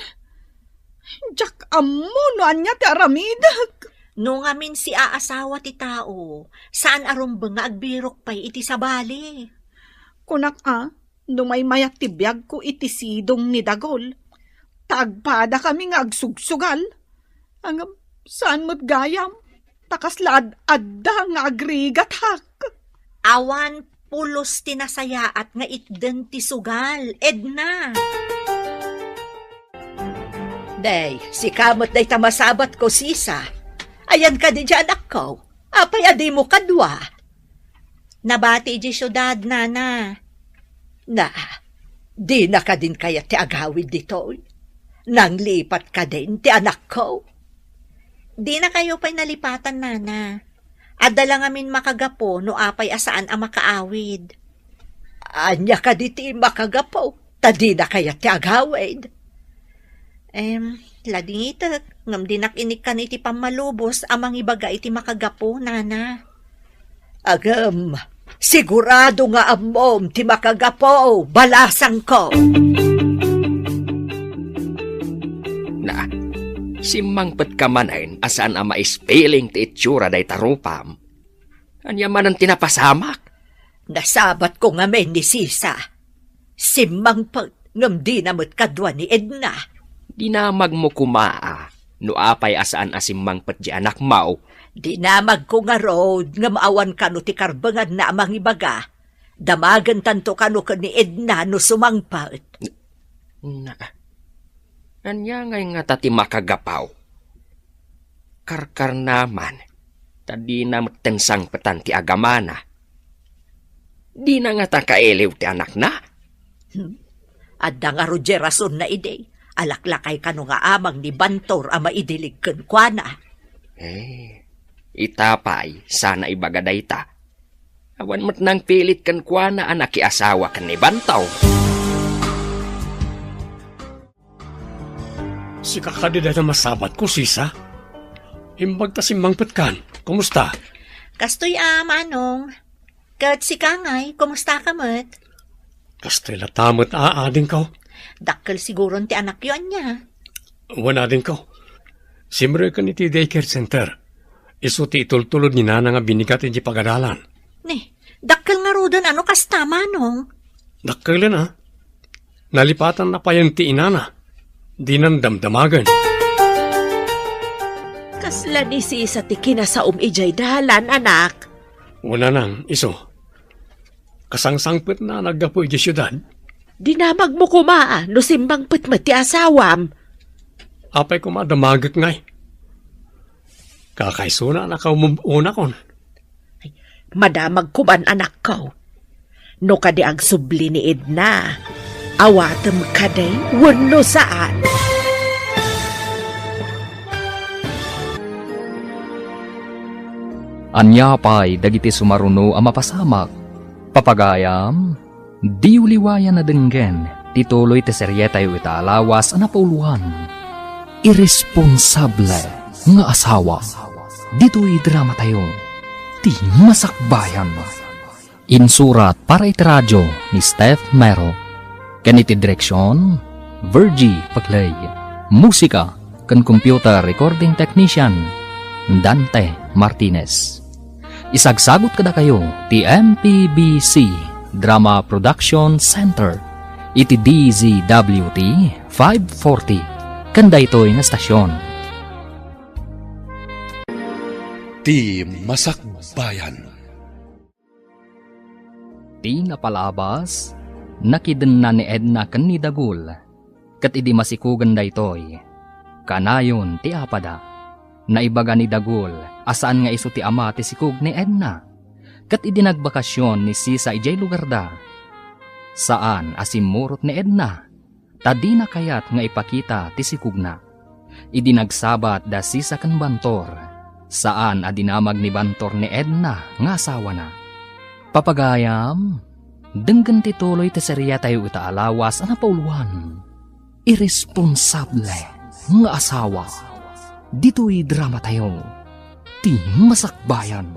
Diak ammo no ania ti aramidek. No ngamin siaasawa ti tao, saan a rumbeng nga agbirok pay iti sabali. Kunak a, no maymayat ti biagko iti sidong ni Dagul, ta agpadakami nga agsugsugal. Ngem saan met gayam, ta kasla ad-adda nga agrigatak. Awan pulos ti nasayaat nga itden ti sugal, Edna. Tay, sika met dayta masabatko, sisa. Ayan kadi diay anakko? Apay a dimo kadua? Nabati idiay siudad, nana. Na, dina kadin kayat ti agawid ditoy? Nanglipat kadin ti anakko? Dinakayo pay nalipatan, nana. Adda la ngamin makagapu no apay a saan a makaawid. Ania kadi ti makagapu? Ta dina kayat ti agawid. Em, ladingitek, ngem dinak inikkan iti pammalubos a mangibaga iti makagapu, nana. Agem, sigurado nga ammom ti makagapu, balasangko. Na, simmangpetka manen a saan a maispiling ti itsura dayta rupam. Ania manen ti napasamak? Nasabatko ngamin ni sisa. Simmangpet ngem dina met kadua ni Edna. Dinamagmo koma a no apay a saan a simmangpet diay anakmo. Dinamagko ngarud ngem awan kano ti karbenganna a mangibaga. Damagentanto kano ken ni Edna no sumangpet. Na, ania ngay ngata ti makagapu? Karkarnaman, ta dina metten sangpetan ti agamana. Dina ngata kailiw ti anakna? Hmm. Adda ngarud diay rasonna idi. Alaklakay kano nga amang ni Bantor a maidilig kenkuana. Eh, ita pay, saan a ibaga dayta. Awan met nangpilit kenkuana a nakiasawa ken ni Bantor. Sika kadi dayta masabatko, sisa? Imbag ta simmangpetkan. Kumusta? Kastoy a, manong. Ket sika ngay, kumusta ka met? Kastoy latta met a, adingko. Dakkel siguron ti anakyo, ania? Wen, adingko. Simreken iti daycare center. Isu ti itultulod ni nana nga binigat iti pagadalan. Ni, dakkel ngaruden a no kasta, manong. Dakkelen a. Nalipatanna payen ti inana. Dinan damdamagen. Kasla ni sisa ti kinasaom idiay dalan, anak. Wen, nanang, isu. Kasangsangpetna a naggapu idiay siudad. Dinamagmo koma a no simmangpet met ti asawam. Apay koma a damagek ngay? Kakaisuna a nakaumub-onakon. Ay, madamag koman, anakko. No kadi agsubli ni Edna, awatem kadi wenno saan? Ania pay dagiti sumaruno a mapasamak? Papagayam, diyo liwayan a denggen ti tuloy ti serietayo ita a lawas a napauluan, Irresponsable nga Asawa. Ditoy dramatayo, Ti Masakbayan. Insurat para iti radio ni Steph Mero, ken iti direksion, Virgie Pagley. Musika ken computer recording technician, Dante Martinez. Isagsagut kadakayo ti M P B C Drama Production Center iti D Z W T five forty ken daytoy nga stasyon. Ti Masakbayan. Ti napalabas, nakidenna ni Edna ken ni Dagul, ket idi masikugen daytoy, kanayon ti apada. Naibaga ni Dagul a saan nga isu ti ama ti sikog ni Edna, ket idi nagbakasyon ni Sisa idiay lugarda, saan a simmurot ni Edna. Ta dina kayat nga ipakita ti sikogna. Idi nagsabat da Sisa ken Bantor, saan a dinamag ni Bantor ni Edna nga asawana. Papagayam, denggen ti tuloy ti seriatayo ita a lawas a napauluan, Irresponsable nga Asawa. Ditoy dramatayo, Ti Masakbayan.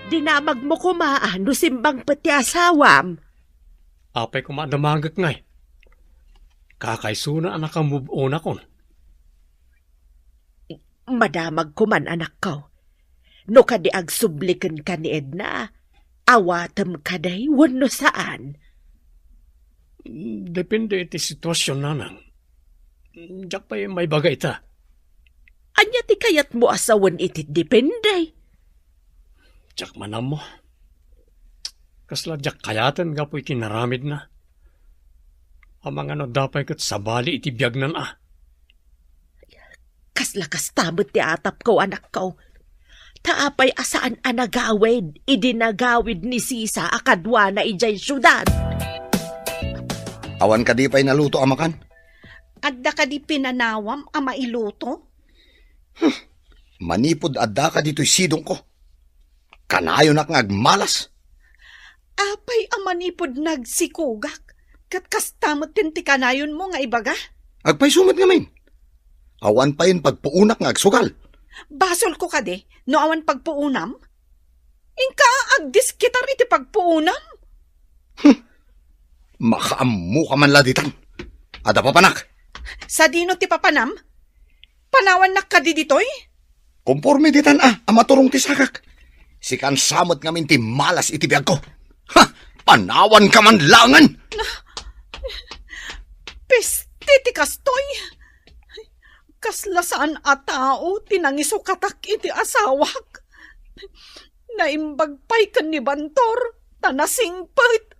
Dinamagmo koma a no simmangpet ti asawam. Apay koma a damagek ngay? Kakaisuna a nakamove-onakon. Madamag koman, anakko. No kadi agsubli kenka ni Edna, awatem kadi wenno saan? Depende iti situasion, nanang. Diak pay maibaga ita. Ania ti kayatmo a sawen iti depende? Diak man ammo. Kasla diak kayaten gapu iti inaramidna. Amangan no adda pay ket sabali iti biagnan a. Kasla kasta met ti atapko, anakko. Ta apay a saan a nagawid idi nagawid ni Sisa a kaduana idiay siudad? Awan kadi pay naluto a makan? Adda kadi pinanawam a mailuto? Hmm, manipud adda ka ditoy sidongko, kanayonak nga agmalas. Apay a manipud nagsikogak, ket kasta met ti kanayonmo nga ibaga? Agpayso met ngamin. Awan payen pagpuonak nga agsugal. Basolko kadi no awan pagpuonam? Inka agdiskitar iti pagpuonam? Hmm. Makaammoka man la ditan. Adda papanak. Sadino ti papanam? Panawannak kadi ditoy? Konforme ditan a, a maturong ti sakak. Sikan sa met ngamin ti malas iti biagko. Ha! Panawanka man laengen! Peste ti kastoy! Kasla saan a tao ti nangisukatak iti asawak. Naimbag pay ken ni Bantor, ta nasingpet.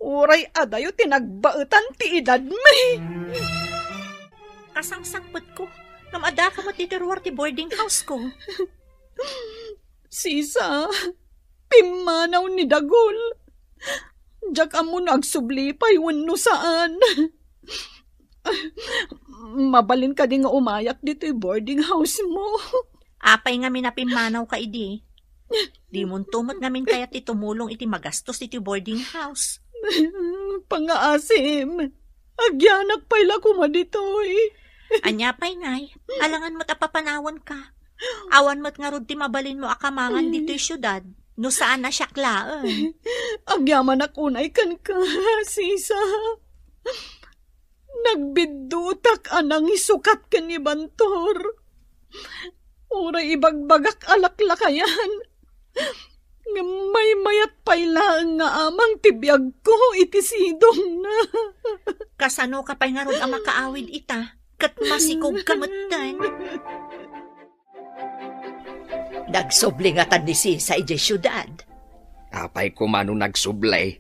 Uray adayo ti nagbaetan ti edadmi. Kasangsangpetko, ngem adda ka met ditoy ruar ti boarding house ko. Sisa, pimmanaw ni Dagul. Diak ammo no agsubli pay wenno saan. Mabalin kadi nga umayak ditoy boarding house mo? Apay ngamin a pimmanawka idi? Dimonto met ngamin kayat ti tumulong iti magastos iti boarding house. Pangaasim, agyanak pay la koma ditoy. Ania pay ngay, alangan met a papanawanka. Awan met ngarud ti mabalinmo a kamangan ditoy siudad, no saan a siak laeng. Agyamanak unay kenka, Sisa. Nagbiddutak a nangisukat ken ni Bantor. Uray ibagbagak a laklakayan, ngem maymayat pay laeng nga amang ti biagko iti sidongna. Kasanoka pay ngarud a makaawid ita, ket masikogka metten? Nagsubli ngatan ni Sisa idiay siudad? Apay koma no nagsubli?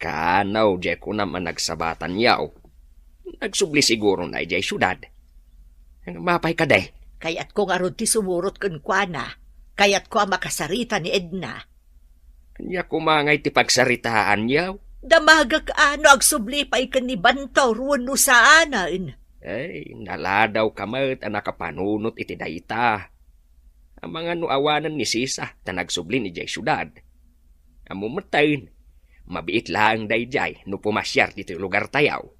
Kano, diay kunam a nagsabatan yaw. Nagsubli sigurona idiay siudad. Mapay kadi? Kayatko ngarud ti sumurot kenkuana. Kayatko a makasarita ni Edna. Ania koma ngay ti pagsaritaan yaw? Damagek a no agsubli pay ken ni Bantor wenno saanen. Ay, naladawka met a nakapanunot iti dayta. Amangan no awanen ni Sisa ta nagsubli idiay siudad. Ammo metten, mabiit laeng daydiay no pumasiar ditoy lugartayo.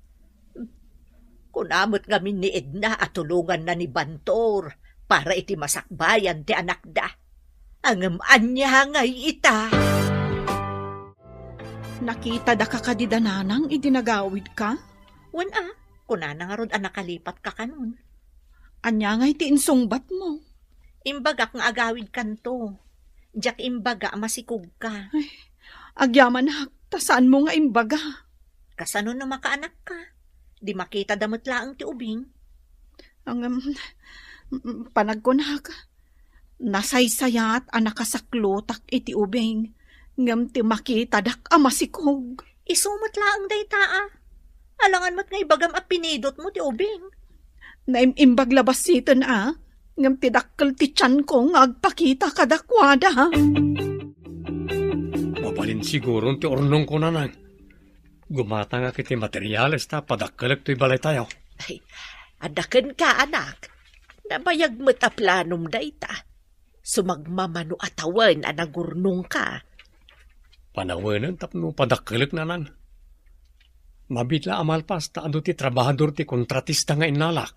Kuna met ngamin ni Edna a tulonganna ni Bantor para iti masakbayan ti anakda. Ngem ania ngay ita? Nakitadaka kadi da nanang idi nagawidka? Wen a, kunana ngarud a nakalipatka kanon. Ania ngay ti insungbatmo? Imbagak nga agawidkanto. Diak imbaga a masikogka. Ay, agyamanak, ta saanmo nga imbaga. Kasano no makaanakka? Di makitada met laeng ti ubing. Ngem, panagkunak, nasaysayat a nakasaklotak iti ubing, ngem ti makitadak a masikog. Isu met laeng dayta a. Alangan met nga ibagam a pinidotmo ti ubing. Naim-imbag la bassiten a, ngem ti dakkel ti tianko nga agpakita kadakuada. Mabalin siguron ti urnongko, nanang. Gumatangak iti materials ta padakkelek toy balaytayo. Ay, adda kenka, anak. Nabayag met a planom dayta. Sumagmamano a tawen a nagurnongka. Panawenen tapno padakkelek, nanang. Mabiit la a malpas ta adu ti trabahador ti kontratista nga innalak.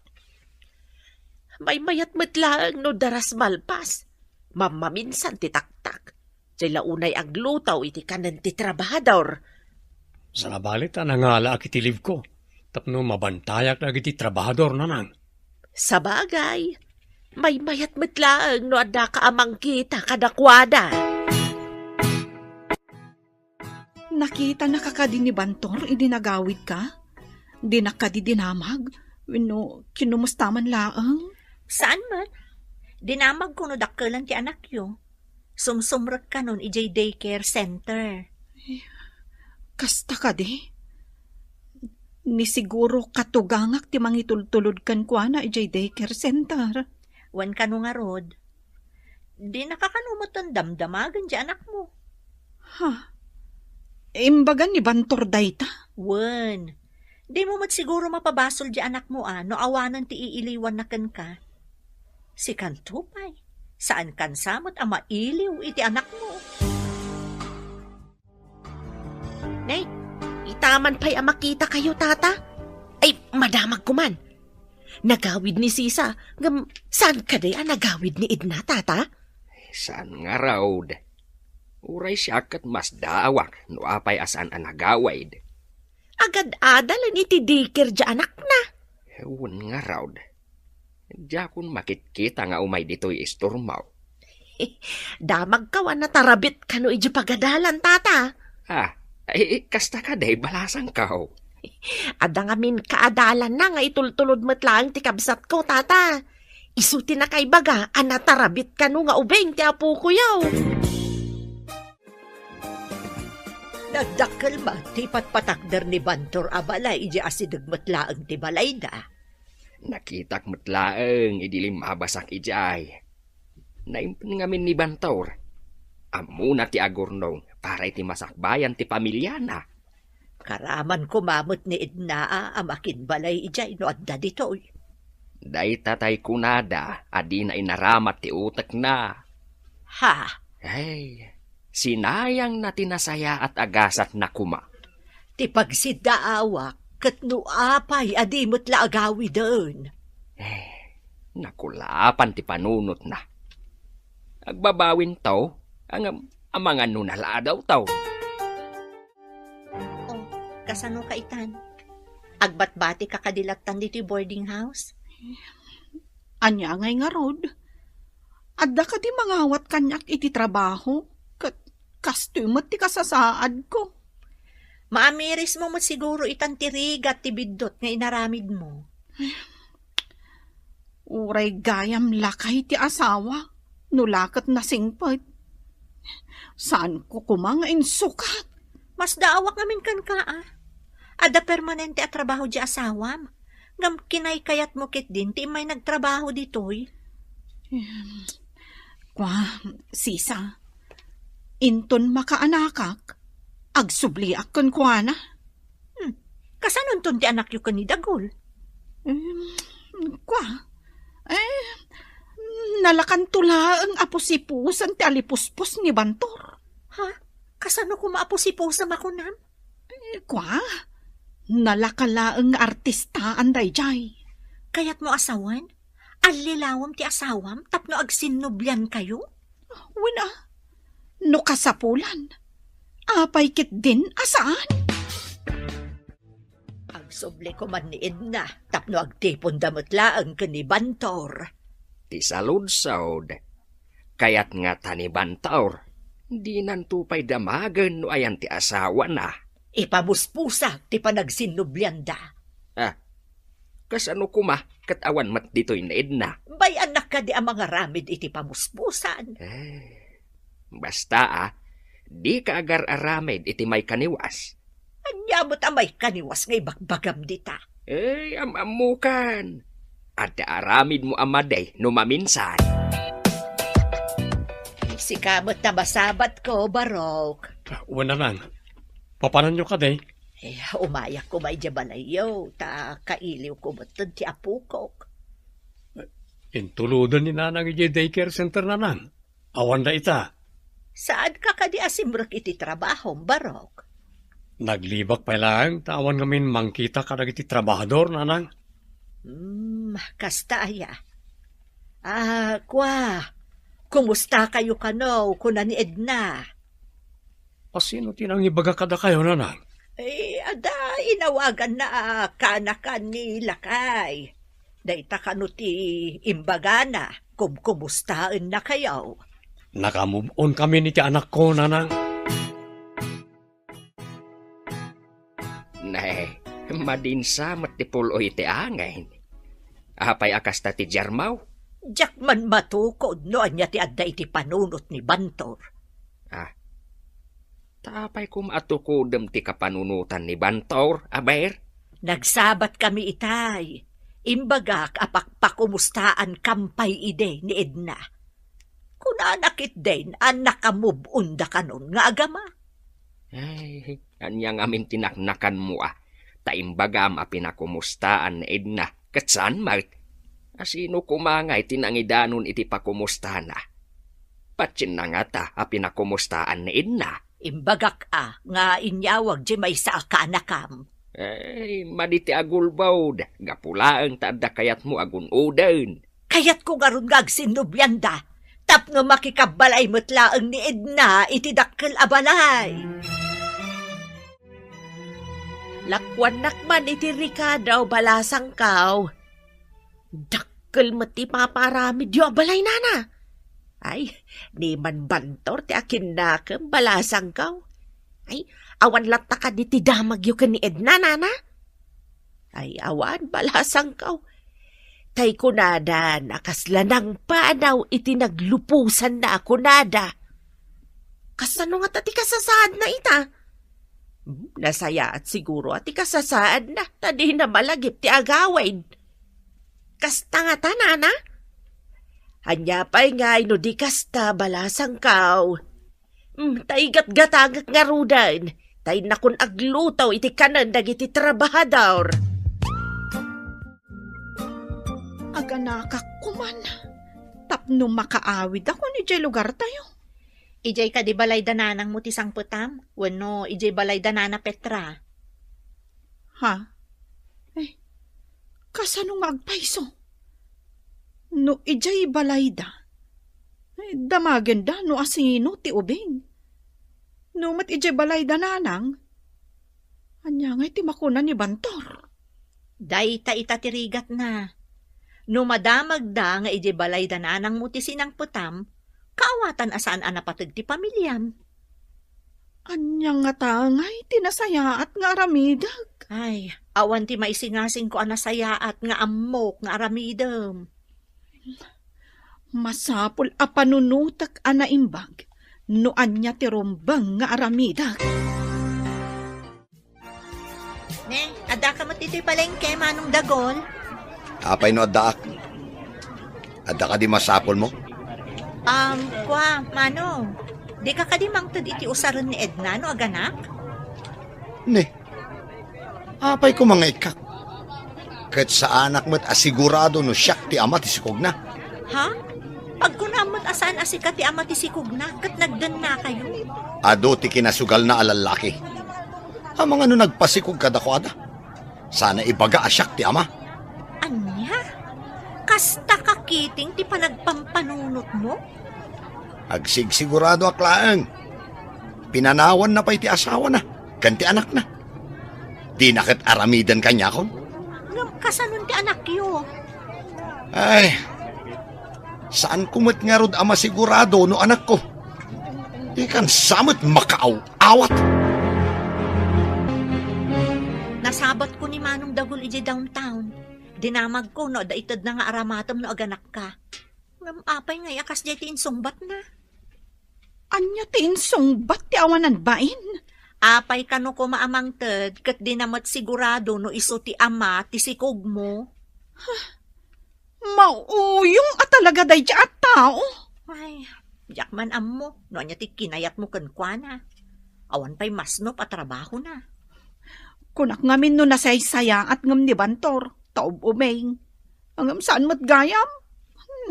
Maymayat met laeng no daras malpas. Mammaminsan ti taktak. Diay la unay agluto iti kanen ti trabahador. Sabali ta nangalaak iti leave ko tapno mabantayak dagiti trabahador, nanang. Sabagay, maymayat met laeng no addaka a mangkita kadakuada. Nakitanaka kadi ni Bantor idi nagawidka? Dinak kadi dinamag? Wenno kinumusta man laeng? Saan met. Dinamagko no dakkelan ti anakyo. Sumsumrek kanon idiay daycare center. Kasta kadi? Ni siguro katugangak ti mangitultulod kenkuana idiay daycare center. Wen kano ngarud, dinaka kano metten damdamagen ti anakmo. Ha? Imbaga ni Bantor dayta? Wen, dimo met siguro mapabasol ti anakmo a no awanen ti iiliwanna kenka. Sikanto pay, saankan sa met a mailiw iti anakmo. Ne, itaman pay a makitakayo, tata. Ay, madamag ko man. Nagawid ni Sisa, ngem saan kadi a nagawid ni Edna, tata? Saan ngarud? Uray siak ket masdaawak no apay a saan a nagawid. Agad-adalen iti daycare ti anakna. Wen ngarud. Diakon makitkita nga umay ditoy istormo. Damagkaw a natarabit kano idiay pagadalan, tata. Ah, ay, kasta kadi, balasangkaw. Adda ngamin kaadalanna nga itultulod met laeng ti kabsatko, tata. Isu ti nakaibaga a natarabit kano nga ubing ti apokoyo. Nagdakkel met ti patpatakder ni Bantor a balay idiay asideg met laeng ti balayda. Nakitak met laeng idi limmabasak idiay. Naimbag ngamin ni Bantor. Ammona ti agurnong para iti masakbayan ti pamiliana. Karaman koma met ni Edna a makinbalay idiay no adda ditoy. Dayta tay kunada a dina inaramat ti utekna. Ha? Ay, sinayangna ti nasayaat a gasatna koma. Ti pagsiddaawak ket no apay a di met la agawiden. Eh, nakulapan ti panunotna. Agbabawinto, ngem amangan no nalaadawto. Oh, kasano ka itan? Agbatbati ka kadi lattan ditoy boarding house? Ania ngay ngarud? Adda kadi mangawat kaniak iti trabaho? Ket kastoy met ti kasasaadko. Maamirismo met siguro itan ti rigat ti biddut nga inaramidmo. Uray gayam lakay ti asawa, no la ket nasingpet. Saanko koma nga insukat. Masdaawak ngamin kenka, a. Adda permanente a trabaho ti asawam. Ngem kinaykayatmo ketdin ti immay nagtrabaho ditoy. Em, kua, Sisa, inton makaanakak, agsubliak kenkuana. Hmm. Kasanonton ti anakyo ken ni Dagul? Em, kua, eh, nalakanto laeng a pusipusan ti alipuspos ni Bantor. Ha? Kasano koma a pusipusam a kunam? Eh, kua, nalaka laeng nga artistaan daydiay. Kayatmo a sawen? Allilawem ti asawam tapno agsinnubliankayo? Wen a, no kasapulan, apay ketdin a saan? Agsubli koman ni Edna tapno agtiponda met laeng ken ni Bantor. Ti saludsod, kayat ngata ni Bantor, dinanto pay damagen no ayan ti asawana. Ipamuspusak ti panagsinnublianda. Ah, kasano koma ket awan met ditoy ni Edna? Bay-annak kadi a mangaramid iti pamuspusan? Eh, basta, a, dika agar-aramid iti maikaniwas. Ania met a maikaniwas nga ibagbagam dita? Eh, am-ammokan. Adda aramidmo a madi no maminsan. Sika met a masabatko, Barok. Wen, nanang. Papananyo kadi? Eh, umayak koma idiay balayyo, ta kailiwko metten ti apokok. Intuloden ni nanang idiay daycare center, nanang. Awan dayta. Saanka kadi a simrek iti trabahom, Barok? Naglibak pay laeng ta awan ngamin mangkita kadagiti trabahador, nanang. Hmm, kasta aya. Ah, kua, kumustakayo kano, kuna ni Edna? A, sino ti nangibaga kadakayo, nanang? Eh, adda inawaganna a kaanakan ni lakay. Dayta kano ti imbagana, kumkumustaennakayo. Naka-move on kami iti anakko, nanang. Ne, madinsa met ti pul-oy ti angin. Apay a kasta ti diarmaw? Diak man matukod no ania ti adda iti panunot ni Bantor. Ah, ta apay koma a tukodem ti kapanunotan ni Bantor, aber? Nagsabatkami itay. Imbagak a pakpakumustaankampay idi ni Edna. Kunana ketdin a nakamove on da kanon nga agama. Ay, ania ngamin ti naknakanmo a? Ta imbagam a pinakumustaan ni Edna, ket saan met? A sino koma ngay ti nangidanon iti pakumustana? Patienna ngata a pinakumustaan ni Edna? Imbagak a nga inyawag ti maysa a kaanakam. Ay, madi ti agulbod, gapu laeng ta adda kayatmo a gun-oden. Kayatko ngarud nga agsinnublianda, tapno makikabbalay met laeng ni Edna iti dakkel a balay. Lakuannak man iti rikado, balasangkaw. Dakkel met ti papaaramidyo a balay, nana. Ay, ni man Bantor ti akinnakem, balasangkaw. Ay, awan latta kadi ti damagyo ken ni Edna, nana? Ay, awan, balasangkaw. Tay kunada, nakasla nangpanaw iti nagluposanna a kunada. Kasano ngata ti kasasaadna ita? Hmm, nasayaat siguro a ti kasasaadna, ta dina malagip ti agawid. Kasta ngata, nana? Ania pay ngay no di kasta, balasangkaw? Hmm, tay gatgatangek ngaruden, tay nakon agluto iti kanen dagiti trabahador. Aganakak koman, tapno makaawidakon idiay lugartayo. Idiay kadi balay da nanangmo ti sangpetam, wenno idiay balay da nana Petra? Ha? Eh, kasano nga agpayso? No idiay balayda, eh, damagenda no asino ti ubing. No met idiay balayda nanang, ania ngay ti makuna ni Bantor? Dayta ita ti rigatna. No madamagda nga idiay balayda nanangmo ti sinangpetam, kaawatan a saan a napateg ti pamiliam. Ania ngata ngay ti nasayaat nga aramidek? Ay, awan ti maisingasingko a nasayaat nga ammok nga aramidem. Masapul a panunotek a naimbag no ania ti rumbeng nga aramidek. Ne, adda ka met iti palengke, Manong Dagol? Apay no addaak? Adda kadi masapulmo? Um, kua, Manong, di ka kadi mangted iti usaren ni Edna no aganak? Ne, apay koma nga ikkak? Ket saanak met a sigurado no siak ti ama ti sikogna. Ha? Agkunam met a saan a sika ti ama ti sikogna ket nagdennakayo? Adu ti kinasugalna a lallaki. Amangan no nagpasikog kadakuada, sana ibaga a siak ti ama. Ania? Kasta ka kiting ti panagpampanunotmo? Agsigsiguradoak laeng. Pinanawanna pay ti asawana ken ti anakna. Dina ket aramiden kaniakon. Ngem kasanon ti anakyo? Ay, saanko met ngarud a masigurado no anakko. Ikan sa met makaaw-awat. Nasabatko ni Manong Dagul idiay downtown. Dinamagko no adda itedna nga aramatem no aganakka. Ngem apay ngay a kasdiay ti insungbatna? Ania ti insungbat ti awanan bain? Apay kano koma a mangted ket dina met sigurado no isu ti ama ti sikogmo? Mauyong a talaga daydiay a tao. Ay, diak man ammo no ania ti kinayatmo kenkuana. Awan pay masnop a trabahona. Kunak ngamin no nasaysayaat ngem ni Bantor, ta ub-umeng. Ngem saan met gayam?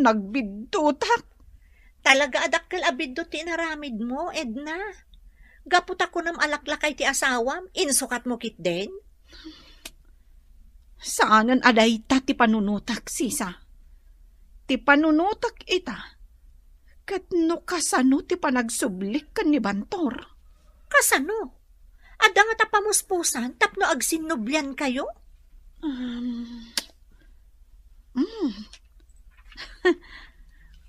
Nagbiddutak. Talaga a dakkel a biddut ti inaramidmo, Edna. Gapu ta kunam a laklakay ti asawam, insukatmo ketdin? Saanen a dayta ti panunotak, sisa. Ti panunotak ita, ket no kasano ti panagsublik ken ni Bantor. Kasano? Adda ngata pamuspusan tapno agsinnubliankayo? Um, mm.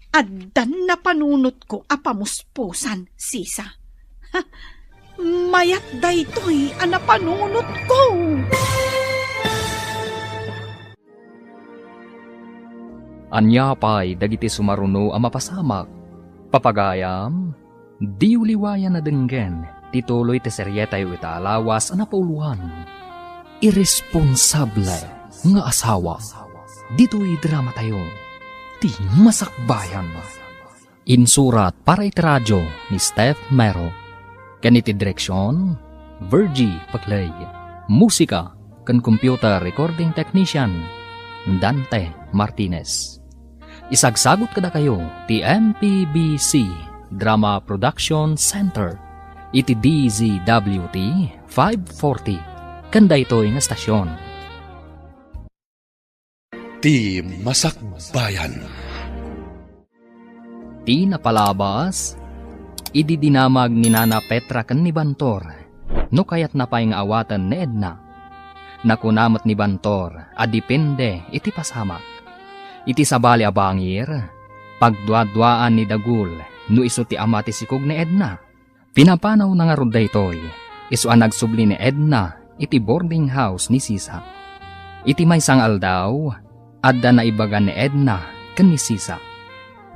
Addan napanunotko a pamuspusan, sisa. Mayat daytoy a napanunotko. Ania pay dagiti sumaruno a mapasamak? Papagayam, diyo liwayan a denggen ti tuloy ti serietayo ita a lawas a napauloan. Irresponsable nga asawa. Ditoy dramatayo, Ti Masakbayan. Insurat para iti radio ni Steph Mero. Ken iti direksion, Virgie Paclay. Musika ken computer recording technician, Dante Martinez. Isagsagut kadakayo ti M P B C Drama Production Center iti D Z W T five forty ken daytoy nga estasion. Ti Masakbayan. Ti napalabas, idi dinamag ni Nana Petra ken ni Bantor no kayatna pay nga awaten ni Edna. Nakuna met ni Bantor a depende iti pasamak. Iti sabali a bangir, pagduaduaan ni Dagul no isu ti ama ti sikog ni Edna. Pinapanawna ngarud daytoy, isu a nagsubli ni Edna iti boarding house ni Sisa. Iti maysa nga aldaw, adda naibaga ni Edna ken ni Sisa.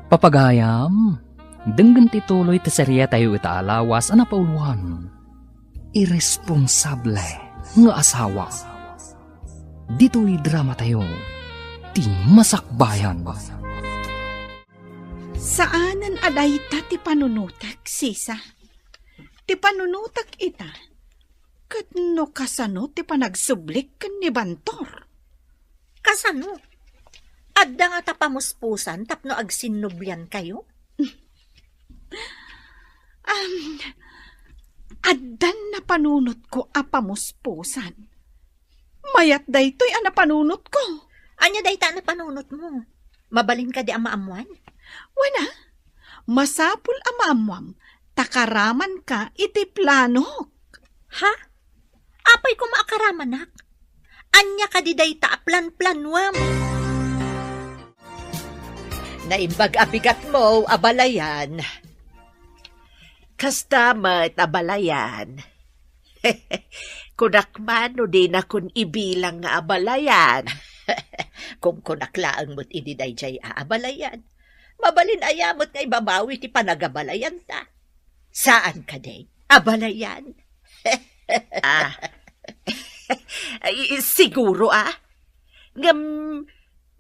Papagayam, denggen ti tuloy ti serietayo ita a lawas a napauloan, Irresponsable nga Asawa. Ditoy dramatayo, Ti Masakbayan. Saanen a dayta ti panunotek, Sisa. Ti panunotek ita, ket no kasano ti panagsublik ken ni Bantor? Kasano? Adda ngata pamuspusan tapno agsinnubliankayo? Am, addan napanunotko a pamuspusan. Mayat daytoy a napanunotko. Ania dayta a napanunotmo? Mabalin kadi a maammoan? Wen a, masapul a maammoam ta karamanka iti planok. Ha? Apay koma a karamanak? Ania kadi dayta a planplanuam? Naimbag a bigatmo, abalayan. Kasta met, abalayan. Kunak man no dinakon ibilang nga abalayan. Kunkunak laeng met idi daydiay a abalayan. Mabalin aya met nga ibabawi ti panagabalayanta. Saan kadi, abalayan? Ah. Ay, siguro, ah. Ngem,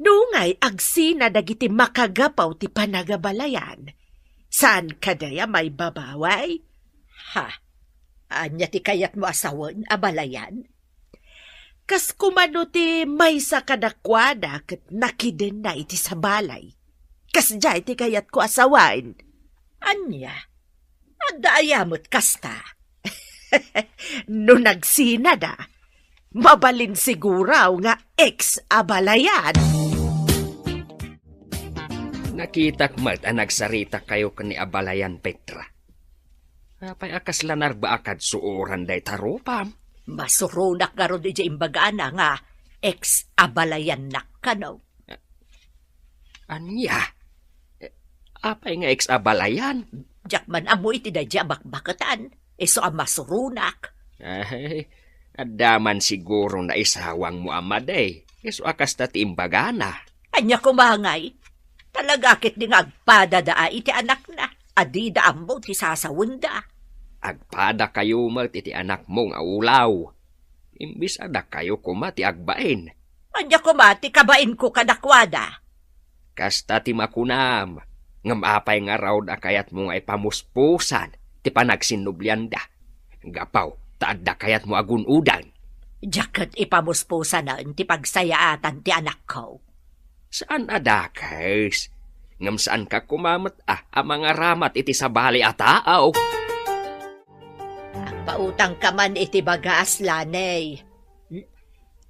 nungay agsina dagiti makagapu ti panagabalayan, saan kadi a maibabawi? Ha? Ania ti kayatmo a sawen, abalayan? Kas koma no ti maysa kadakuada ket nakidenna iti sabali. Kasdiay ti kayatko a sawen. Ania? Adda aya met kasta? No nagsinada, mabalin siguro nga ex-abalayan. Nakitak met a nagsaritakayo ken ni abalayan Petra. Apay a kasla narbaak a suoran dayta rupam? Masuronak ngarud idiay imbagana nga ex-abalayannak kano. Ania? Eh, apay nga ex-abalayan? Diak man ammo iti daydiay a bakbaketan. Isu a masuronak. Ay, adda man siguro naisawangmo a madi. Isu a kasta ti imbagana. Ania koma ngay? Talaga ketdi nga agpadada iti anakna a dida ammo ti sasawenda. Agpadakayo met iti anakmo nga ulaw. Imbes a dakayo koma ti agbain. Ania koma ti kabainko kadakuada? Kasta ti makunam, ngem apay ngarud a kayatmo nga ipamuspusan ti panagsinnublianda? Gapu ta adda kayatmo a gun-odan. Diak ket ipamuspusanen ti pagsayaatan ti anakko. Saan a dakes, ngem saanka koma met a, a mangaramat iti sabali a tao. Agpautangka man iti bagas, Laney. Hmm?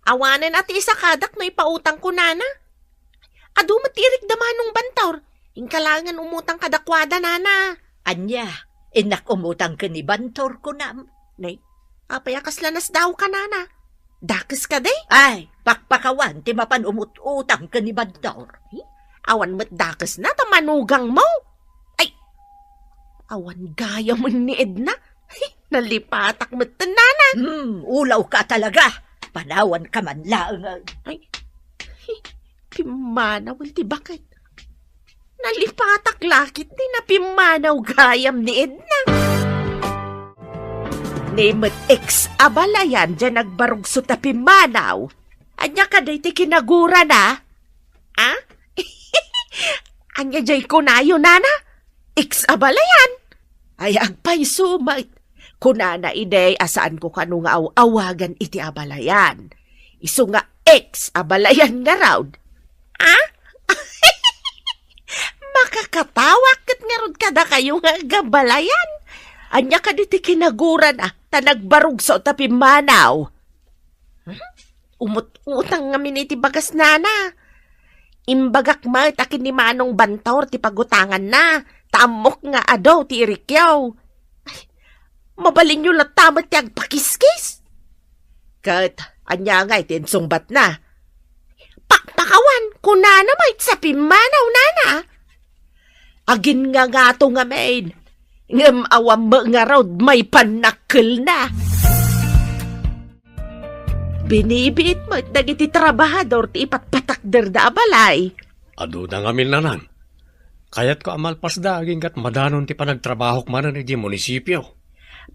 Awanen a ti isakadak no ipautangko, nana. Adu met ti irikda manong Bantor. Inka laengen umutang kadakuada, nana. Ania, innak umutang ken ni Bantor, kunam? Nay, apay a kasla nasdaawka, nana? Dakes kadi? Ay, pakpakawan ti mapan umut-utang ken ni Bantor. Awan met dakesna ta manugangmo. Ay, awan gayamen ni Edna. Nalipatak met, nana. Hmm, ulawka talaga. Panawanka man laeng. Ay, pimmanaw ti baket. Nalipatak la ketdi napimmanaw gayam ni Edna. Ni met ex abalayan diay nagbarugso ta pimmanaw. Ania kadi ti kinagurana? A? Ania diay kunayo, nana? Ex abalayan? Ay, agpayso met. Kunana idi a saanko kano nga aw-awagan iti abalayan. Isu nga ex abalayan ngarud. A? Makakatawak ket ngarud kadakayo nga agabalayan. Ania kadi ti kinagurana ta nagbarugso ta pimmanaw? Hmm? Umut-utang ngamin iti bagas, nana. Imbagak met a ken ni Manong Bantor ti pagutanganna, ta ammok nga adu ti irikyo. Ay, mabalinyo latta met ti agpakiskis. Ket ania ngay ti insungbatna? Pakpakawan, kunana met sa pimmanaw, nana. Aginngangato ngamin, ngem awan met ngarud maipannakkelna. Binibiit met dagiti trabahador ti ipatpatakderda a balay. Aduna ngamin, nanang. Kayatko a malpasda aginggat madanon ti panagtrabahok manen idiay munisipio.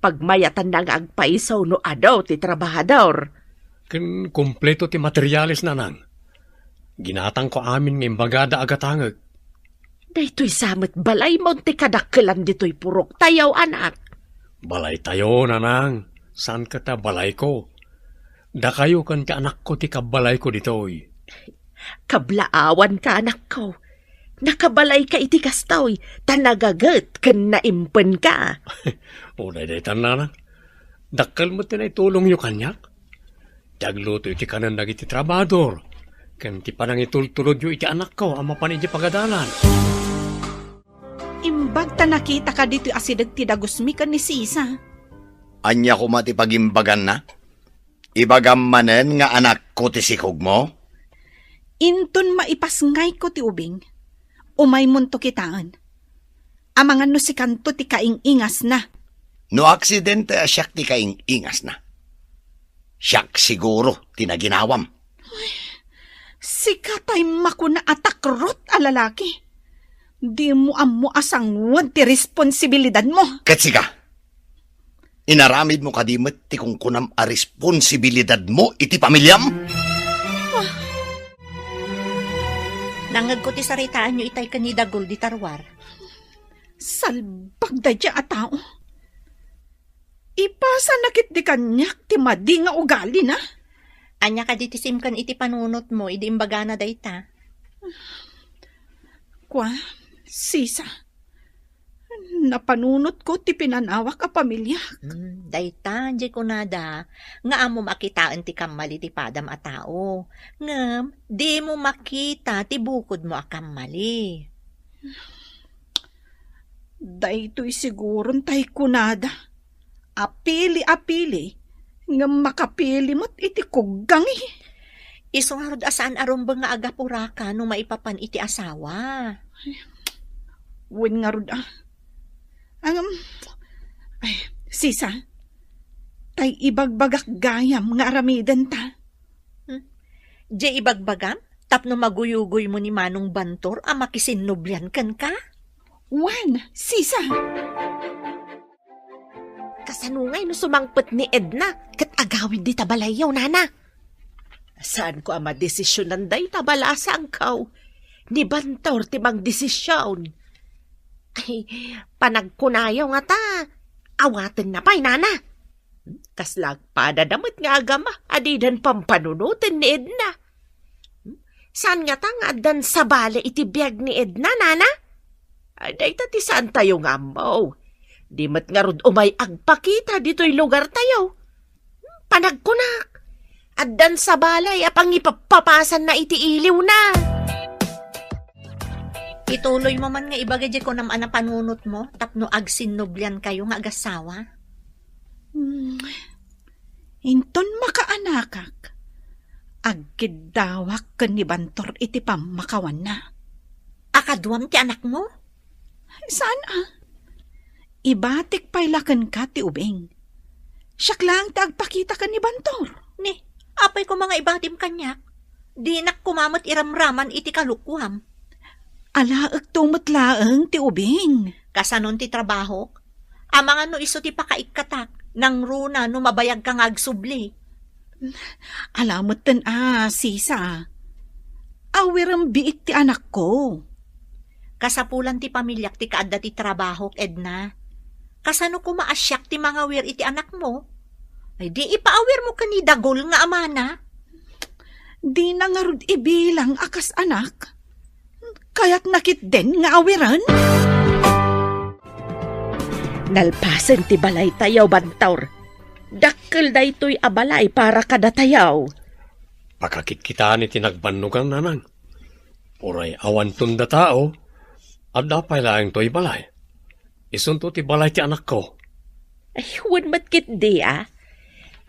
Pagmayatanna nga agpayso no adu ti trabahador. Ken kompleto ti materiales, nanang. Ginatangko amin nga imbagada a gatangek. Daytoy sa met balaymo ti kadakkelan ditoy puroktayo, anak. Balaytayo, nanang. Saan ket a balayko. Dakayo ken ti anakko ti kabbalayko ditoy. Kablaawanka, anakko. Nakabalayka iti kastoy, ta nagaget ken naimpenka. O, dayditan, nanang. Dakkel met ti naitulongyo kaniak. Ti agluto iti kanen dagiti trabahador, ken ti panangitultulodyo iti anakko a mapan idiay pagadalan. Imbag ta nakitaka ditoy asideg ti dagusmi ken ni Sisa. Ania koma ti pagimbaganna? Ibagam manen nga anakko ti sikogmo? Inton maipasngayko ti ubing, umaymonto kitaen. Amangan no sikanto ti kaing-ingasna. No aksidente a siak ti kaing-ingasna, siak siguro ti naginawam. Sika tay makuna a takrot a lalaki. Dimo ammo a sanguan ti responsibilidadmo. Ket sika, inaramidmo kadi met ti kunkunam a responsibilidadmo iti pamiliam? Nangngegko ti saritaanyo itay ken ni Dagul di Tarwar. Salbag daydiay a tao. Ipasana ketdi kaniak ti madi nga ugalina. Ania kadi ti simken iti panunotmo idi imbagana dayta? Kua, Sisa, napanunotko ti pinanawak a pamiliak. Hmm, dayta, diay kunada, nga ammom a kitaen ti kammali ti padam a tao. Ngem, dimo makita ti bukodmo a kammali. Daytoy siguron tay kunada, apili-apili, ngem makapili met iti kuggangi. Isu ngarud a saan a rumbeng nga agapuraka no maipapan iti asawa. Wen ngarud a. Ngem, ay, Sisa, tay ibagbagak gayam nga aramidenta. Hmm? Diay ibagbagam tapno maguyugoymo ni Manong Bantor a makisinnublian kenka? Wen, Sisa! Kasano ngay no sumangpet ni Edna ket agawid dita balayyo, nana? Saanko a madesisionan dayta balasaanko. Ni Bantor ti mangdesision. Ay, panagkunayo ngata, awatenna pay, nana. Kasla agpadada met nga agama a didan pampanunoten ni Edna. Saan ngata nga addan sabali iti biag ni Edna, nana? Ay, dayta ti saantayo nga ammo. Di met ngarud umay agpakita ditoy lugartayo. Panagkunak, addan sabali a pangipappapasanna iti iliwna. Ituloymo man nga ibaga diay kunam a napanunotmo tapno agsinnubliankayo nga agassawa. Hmm. Inton makaanakak, agkiddawak ken ni Bantor iti pammakawanna. A kaduam ti anakmo? Saan a? Ibatik pay la kenka ti ubing. Siak laeng ti agpakita ken ni Bantor. Ni, apay koma nga ibatim kaniak? Dinak koma met iramraman iti kalukuam. Alaekto met laeng ti ubing. Kasanon ti trabahok? Amangan no isu ti pakaikkatak. Nangruna no mabayagka nga agsubli. Ala metten a, sisa. Awirem biit ti anakko. Kasapulan ti pamiliak ti kaadda ti trabahok, Edna. Kasano koma a siak ti mangawir iti anakmo? Ay, di ipaawirmo ken ni dagul nga amana. Dina ngarud ibilang a kas anak. Kayatna ketdin nga awiren? Nalpasen ti balaytayo, Bantor. Dakkel daytoy a balay para kadatayo. Pakakitkitaan iti nagbannogan, nanang. Uray awanton da tao, adda pay laeng toy balay. Isunto ti balay ti anakko. Ay, wen met ketdi a.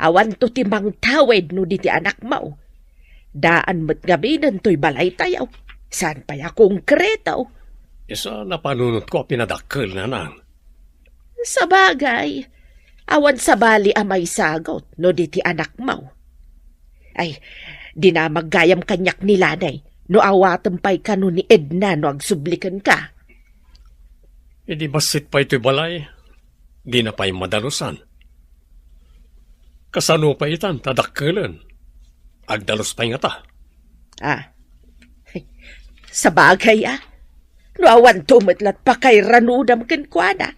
Awanto ti mangtawid no di ti anakmo. Daan met ngaminen toy balaytayo. Saan pay a konkreto. Isu a napanunotko a pinadakkel, nanang. Sabagay, awan sabali a maisagut no di ti anakmo. Ay, dina maggayam kaniak ni Lani no awatem pay kano ni Edna no agsubli kenka. Idi bassit pay toy balay, dina pay madalusan. Kasano pay itan ta dakkelen? Agdalus pay ngata. Ah. Sabagay a. No awanto met lat pakairanudam kenkuana,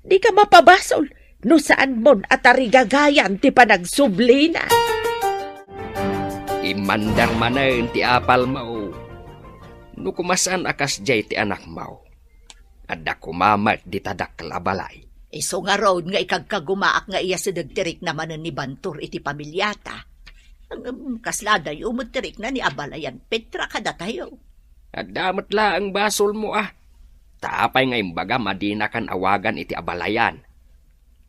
dika mapabasol no saanmon a tarigagayan ti panagsublina. Immandar manen ti apalmo. No koma saan a kasdiay ti anakmo, adda koma met dita dakkel a balay. Isu ngarud nga ikagkagumaak nga iyasideg ti rikna manen ni Bantor iti pamiliata. Ngem kasla adayo met ti rikna ni abalayan Petra kadatayo. Adda met laeng basolmo a. Ta apay nga imbagam a dinakan awagan iti abalayan?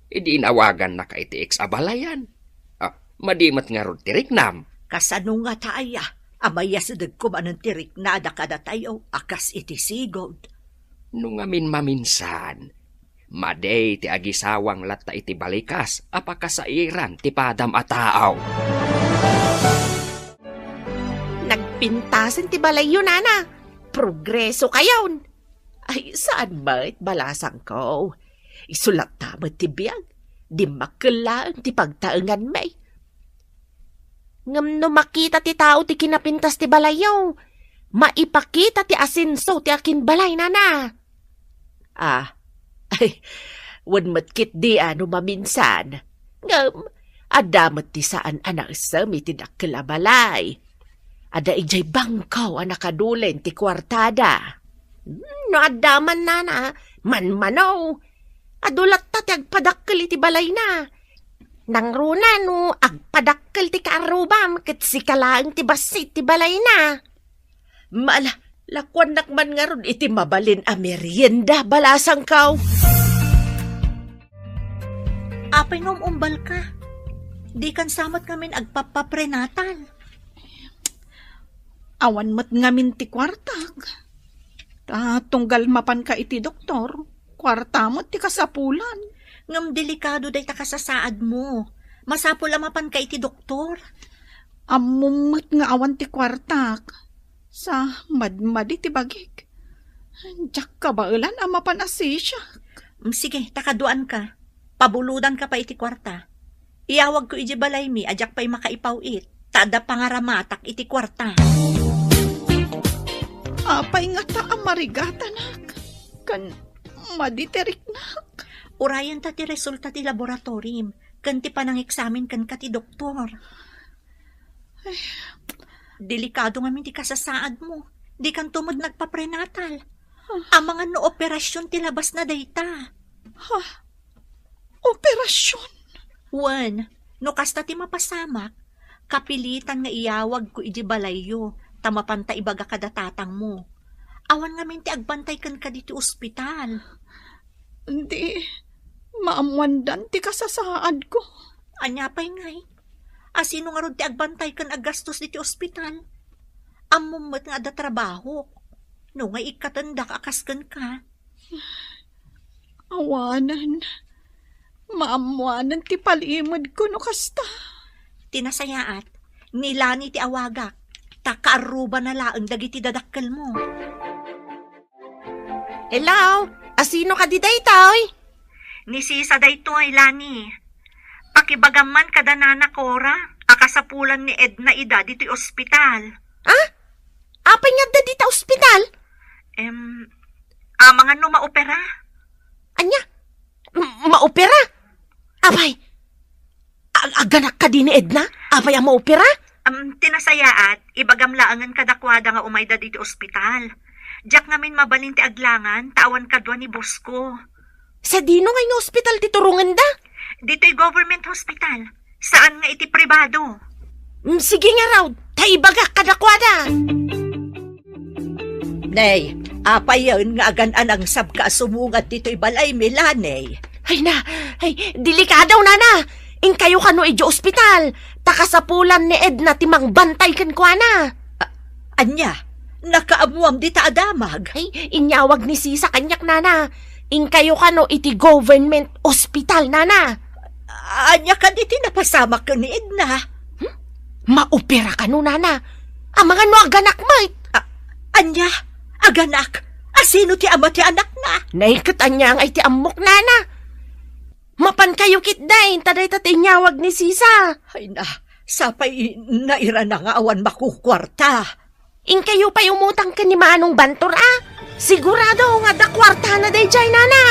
Idi inawagannaka iti ex abalayan. Ah, madi met ngarud ti riknam. Kasano ngata aya a mayasidegko manen ti riknada kadatayo a kas iti sigud? No ngamin maminsan, madi ti agisawang latta iti balikas a pakasairan ti padam a tao. Nagpintasen ti balayyo, nana. Progreso kayon. Ay, saan met, balasangko. Isu latta met ti biag. Dimmakkel laeng ti pagtaenganmi. Ngem no makita ti tao ti kinapintas ti balayyo, maipakita ti asenso ti akinbalay, nana. Ah, ay, wen met ketdi a no maminsan. Ngem, adda met ti saan a naisem iti dakkel a balay. Adda idiay bangko a nakadulen ti kuartada. Hmm, no adda man, nana, manmano. Adu latta ti agpadakkel iti balayna. Nangruna no agpadakkel ti kaarrubam ket sika laeng ti bassit ti balayna. Mala, lakuannak man ngarud iti mabalin a merienda, balasangko. Apay nga um-umbalka? Dikan sa met ngamin agpappaprenatal. Awan met ngamin ti kuartak. Ta tunggal mapanka iti doktor, kuarta met ti kasapulan. Ngem delikado dayta kasasaadmo. Masapul a mapanka iti doktor. Ammom met nga awan ti kuartak. Sa madmadi ti bagik. Diak kabaelan a mapan a sisiak. Mm, sige, ta kaduaanka. Pabulodanka pay iti kuarta. Iyawagko idiay balaymi a diak pay makaipaw-it, ta adda pangaramatak iti kuarta. Apay ngata a marigatanak? Kan madi ti riknak? Urayenta ti resulta ti laboratorim ken ti panangeksamin kenka ti doktor. Ay. Delikado ngamin ti kasasaadmo. Dikanto met nagpaprenatal. Ah. Amangan no operasion ti labasna dayta. Ha? Operasion? Wen, no kasta ti mapasamak, kapilitan nga iyawagko idiay balayyo, ta mapanta ibaga kada tatangmo. Awan ngamin ti agbantay kenka ditoy ospital. Di, maammoandan ti kasasaadko. Ania pay ngay? Asino ngarud ti agbantay ken aggastos ditoy ospital? Ammom met nga adda trabahok. No ngay ikkatendak a kas kenka. Awanen. Maammoanen ti palimedko no kasta. Ti nasayaat, ni Lani ti awagak, ta kaarrubana laeng dagiti dadakkelmo. Hello? Asino kadi daytoy? Ni Sisa daytoy, Lani. Ibagam man kada Nana Cora, a kasapulan ni Edna ida ditoy ospital. Ha? Apay nga adda dita ospital? Em, amangan no maopera? Ania? M-, maopera? Apay, ag-, aganak kadi ni Edna? Apay a maopera? Am, ti nasayaat, ibagam laengen kadakuada nga umayda ditoy ospital. Diak ngamin mabalin ti aglangan, ta awan kadua ni boss ko. Sadino ngay nga ospital ti turongenda? Ditoy government hospital. Saan nga iti pribado. Mm, sige ngarud, ta ibagak kadakuada. Nay, apayen nga agan-anangsabka a sumungad ditoy balaymi, Lani? Ay na, ay, delikado, Nana. Inkayo kano idiay ospital. Ta kasapulan ni Edna ti mangbantay kenkuana. A-, ania? Nakaammoam dita a damag? Ay, inyawag ni Sisa kaniak, Nana. Inkayo kano iti government ospital, Nana. Ania kadi ti napasamak ken ni Edna? Hmm? Maopera kano, Nana. Amangan no aganak met. A-, ania? Aganak? A sino ti ama ti anakna? Nay, ket ania ngay ti ammok, Nana? Mapankayo ketdi, ta dayta ti inyawag ni Sisa. Ay na, sapay nairana nga awan makukuarta. Inkayo pay umutang ken ni Manong Bantor, a? Sigurado nga adda kuartana daydiay, Nana.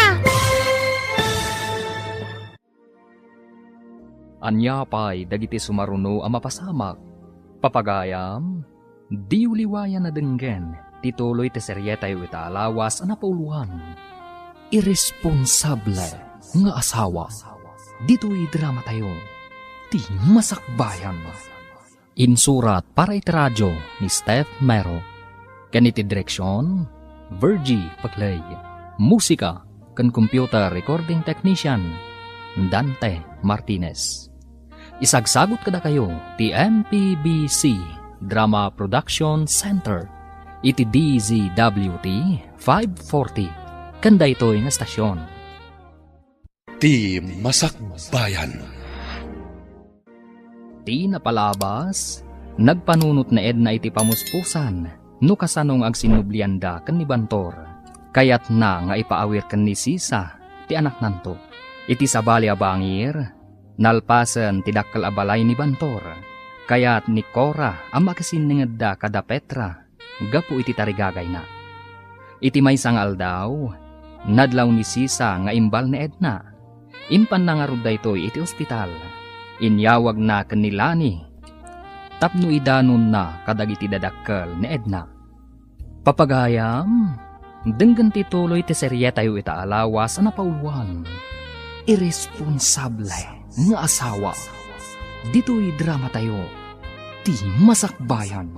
Ania pay dagiti sumaruno a mapasamak? Papagayam, diyo liwayan a denggen ti tuloy ti serietayo ita a lawas a napauluan, Irresponsable nga Asawa. Ditoy dramatayo, Ti Masakbayan. Insurat para iti radio ni Steph Mero. Ken iti direksion, Virgie Paclay. Musika ken computer recording technician, Dante Martinez. Isagsagut kadakayo ti M P B C Drama Production Center iti D Z W T five forty ken daytoy nga estasion. Ti Masakbayan. Ti napalabas, nagpanunot ni Edna iti pamuspusan no kasano nga agsinnublianda ken ni Bantor. Kayatna nga ipaawir ken ni Sisa ti anaknanto. Iti sabali a bangir, nalpasen ti dakkel a balay ni Bantor. Kayat ni Cora a makisinningedda kada Petra gapu iti tarigagayna. Iti maysa nga aldaw, nadlaw ni Sisa nga imbal ni Edna. Impanna ngarud daytoy iti ospital. Inyawagna ken ni Lani tapno idanonna kadagiti dadakkel ni Edna. Papagayam, denggen ti tuloy ti serietayo ita a lawas a napauluan, Irresponsable nga Asawa. Ditoy dramatayo, Ti Masakbayan.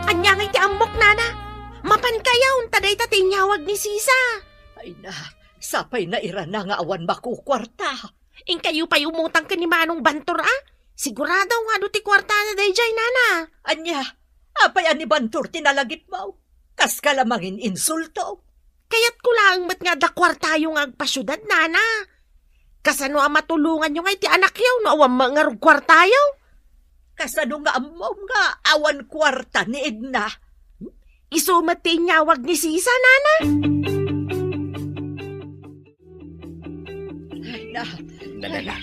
Ania ngay ti ammok, Nana? Mapankayo, ta dayta ti inyawag ni Sisa. Ay na, sapay nairana nga awan makukuarta. Inkayo pay umutang ken ni Manong Bantor, a? Sigurado nga adu ti kuartana daydiay, Nana. Ania? Apay a ni Bantor ti nalagipmo? Kaska la mangin-insulto. Kayatko laeng met nga adda kuartayo nga agpasiudad, Nana. Kasano a matulonganyo ngay ti anakyo no awan met ngarud kuartayo? Kasano nga ammom nga awan kuarta ni Edna? Isu met ti inyawag ni Sisa, Nana. Ay, na. Dala, dala.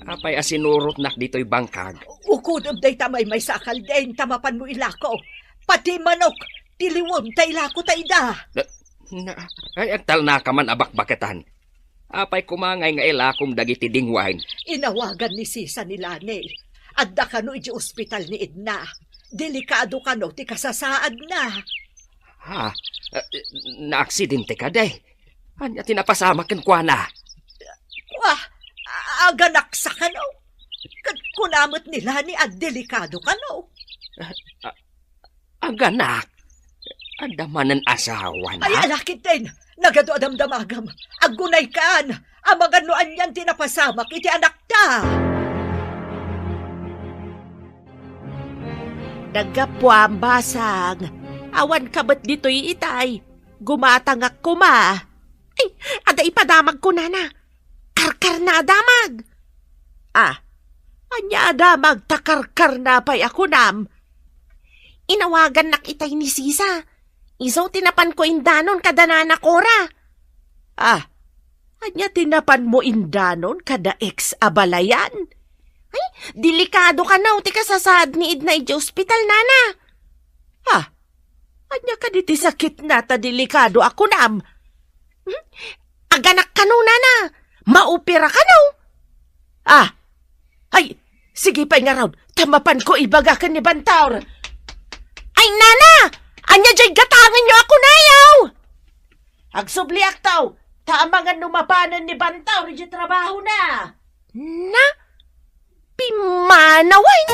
Apay a sinurotnak ditoy bangkag? Ukudem dayta maymaysa a kalding ta mapanmo ilako. Pati manok, tiliwem ta ilako ta ida. Na, na, ay, agtalnaka man a bakbaketan. Apay koma ngay nga ilakom dagiti dingwaen? Inawagan ni Sisa ni Lani. Adda kano idiay ospital ni Edna. Delikado kano ti kasasaadna. Ha? Eh, naaksidente kadi? Ania ti napasamak kenkuana? Wa, a-, aganaksa kano. Ket kuna met ni Lani a delikado kano. A-, aganak? Adda manen asawana? Ay, alakiten! Nagadu a damdamagam! Aggunaykan! Amangan no anian ti napasamak iti anakta! Naggapuam, basang. Awan ka met ditoy itay. Gumatangak koma. Ay, adda ipadamagko, Nana. Karkarna a damag. Ah, ania a damag ta karkarna pay a kunam? Inawagannak itay ni Sisa. Isu ti napanko indanon kada Nana Cora. Ah, Ania ti napanmo indanon kada ex a balayan? Ay, delikado kano ti kasasaad ni Edna idiay ospital, nana. Ha? Ania kadi ti sakitna ta delikado a kunam? Hmm? Aganak kano, nana? Maopera kano? Ah, ay, sige pay ngarud, ta mapanko ibaga ken ni Bantor. Ay, nana! Ania jay gatangenyo a kunayo? Agsubliakto, ta amangan no mapanen ni Bantor idiay trabahona. Na? Pimmanawen?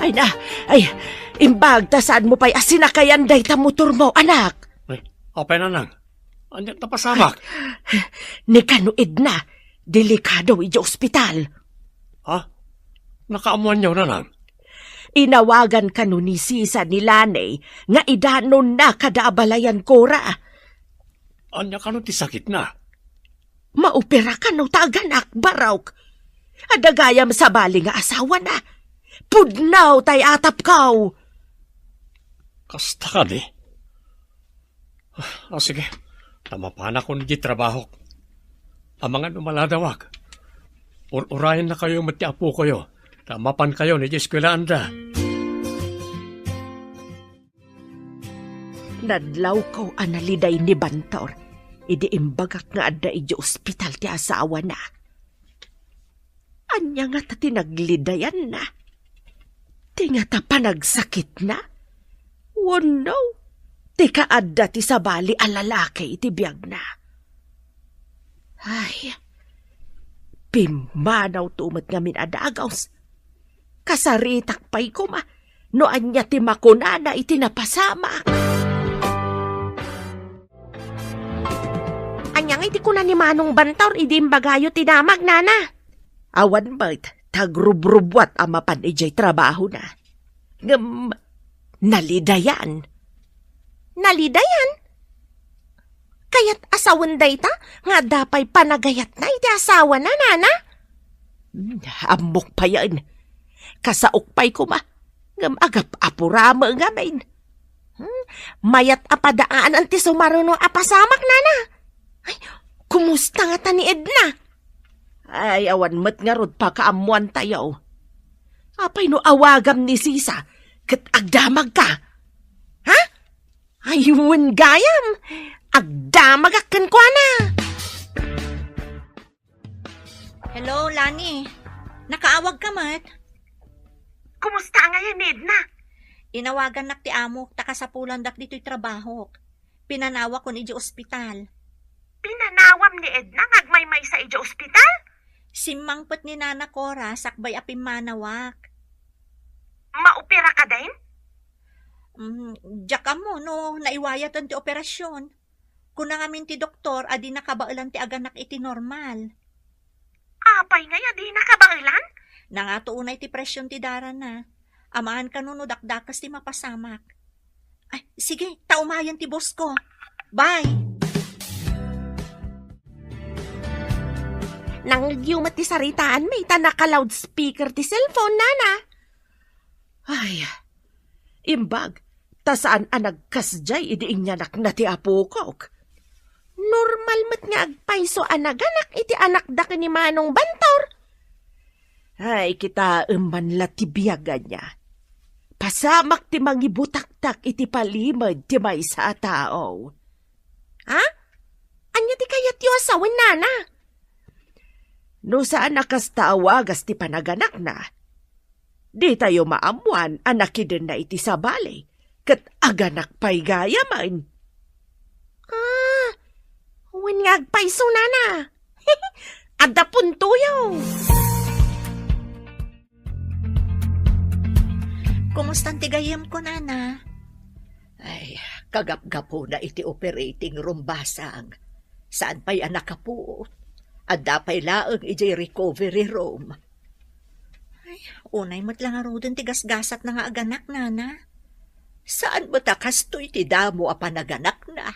Ay na, ay, imbag ta saanmo pay a sinakayan dayta motormo, anak. Ay, apay, nanang? Ania ti napasamak? Ni kano Edna, delikado idiay ospital. Ha? Nakaammoanyo, nanang? Inawagan kano ni Sisa ni Lani nga idanonna kada abalayan, Cora. Ania kano ti sakitna? Maopera kano ta aganak, barok. Adda gayam sabali nga asawana. Pudno tay atapko. Kasta kadi? Ah, sige. Ta mapanakon idiay trabahok. Amangan no maladawak. Ur-urayennakayo met ti apokoyo. Ta mapankayon idiay eskuelaanda. Nadlawko a naliday ni Bantor idi imbagak nga adda idiay ospital ti asawana. Ania ngata ti naglidayanna? Ti ngata panagsakitna? Wenno ti kaadda ti sabali a lalaki iti biagna? Ay, pimmanawto met ngamin a dagus. Kasaritak pay koma no ania ti makunana iti napasamak. Ania ngay ti kuna ni Manong Bantor idi imbagayo ti damag, nana? Awan met, ta agrubrubbuat a mapan idiay trabahona. Ngem, nalidayan. Nalidayan? Kayat a sawen dayta nga adda pay panagayatna iti asawana, nana? Hmm, ammok payen. Kasaok pay koma, ngem agap-apura met ngamin. Hmm, mayat a padaanan ti sumaruno a pasamak, nana. Ay, kumusta ngata ni Edna? Ay, awan met ngarud pakaammoantayo. Apay no awagam ni Sisa ket agdamagka? Ha? Ay, wen gayam. Agdamagak kenkuana. Hello, Lani. Nakaawag ka met? Kumusta ngay ni Edna? Inawagannak ti amok ta kasapulandak ditoy trabahok. Pinanawakon idiay ospital. Pinanawam ni Edna nga agmaymaysa idiay ospital? Simmangpet ni Nana Cora sakbay a pimmanawak. Maopera ka din? Mm, diak ammo no naiwayaten ti operasyon. Kuna ngamin ti doktor a di nakabaelan ti aganak iti normal. Apay ngay a di nakabaelan? Nangato unay ti presyon ti darana. Amaan kano no dakdakes ti mapasamak. Ay, sige, ta umayen ti boss ko. Bye! Nangngegyo met ti saritaanmi ta naka-loudspeaker ti cellphone, nana. Ay, imbag, ta saan a nagkasdiay idi inyanakna ti apokok. Normal met nga agpayso a naganak iti anakda ken ni Manong Bantor. Ay, kitaem man la ti biag ania. Pasamak ti mangibutaktak iti palimed ti maysa a tao. Ha? Ania ti kayatyo a sawen, nana? No saan a kasta a wagas ti panaganakna, ditayo maammuan a nakidenna iti sabali, ket aganak pay gayamen. Ah, wen nga agpayso, nana. Adda puntoyo. Kumustan ti gayyemko, nana? Ay, kagapgapuna iti operating room, basang. Saan pay a nakapuot? Adda pay laeng idiay recovery room. Ay, unay met la ngaruden ti gasgasatna nga aganak, nana. Saan met a kastoy ti damo a panaganakna?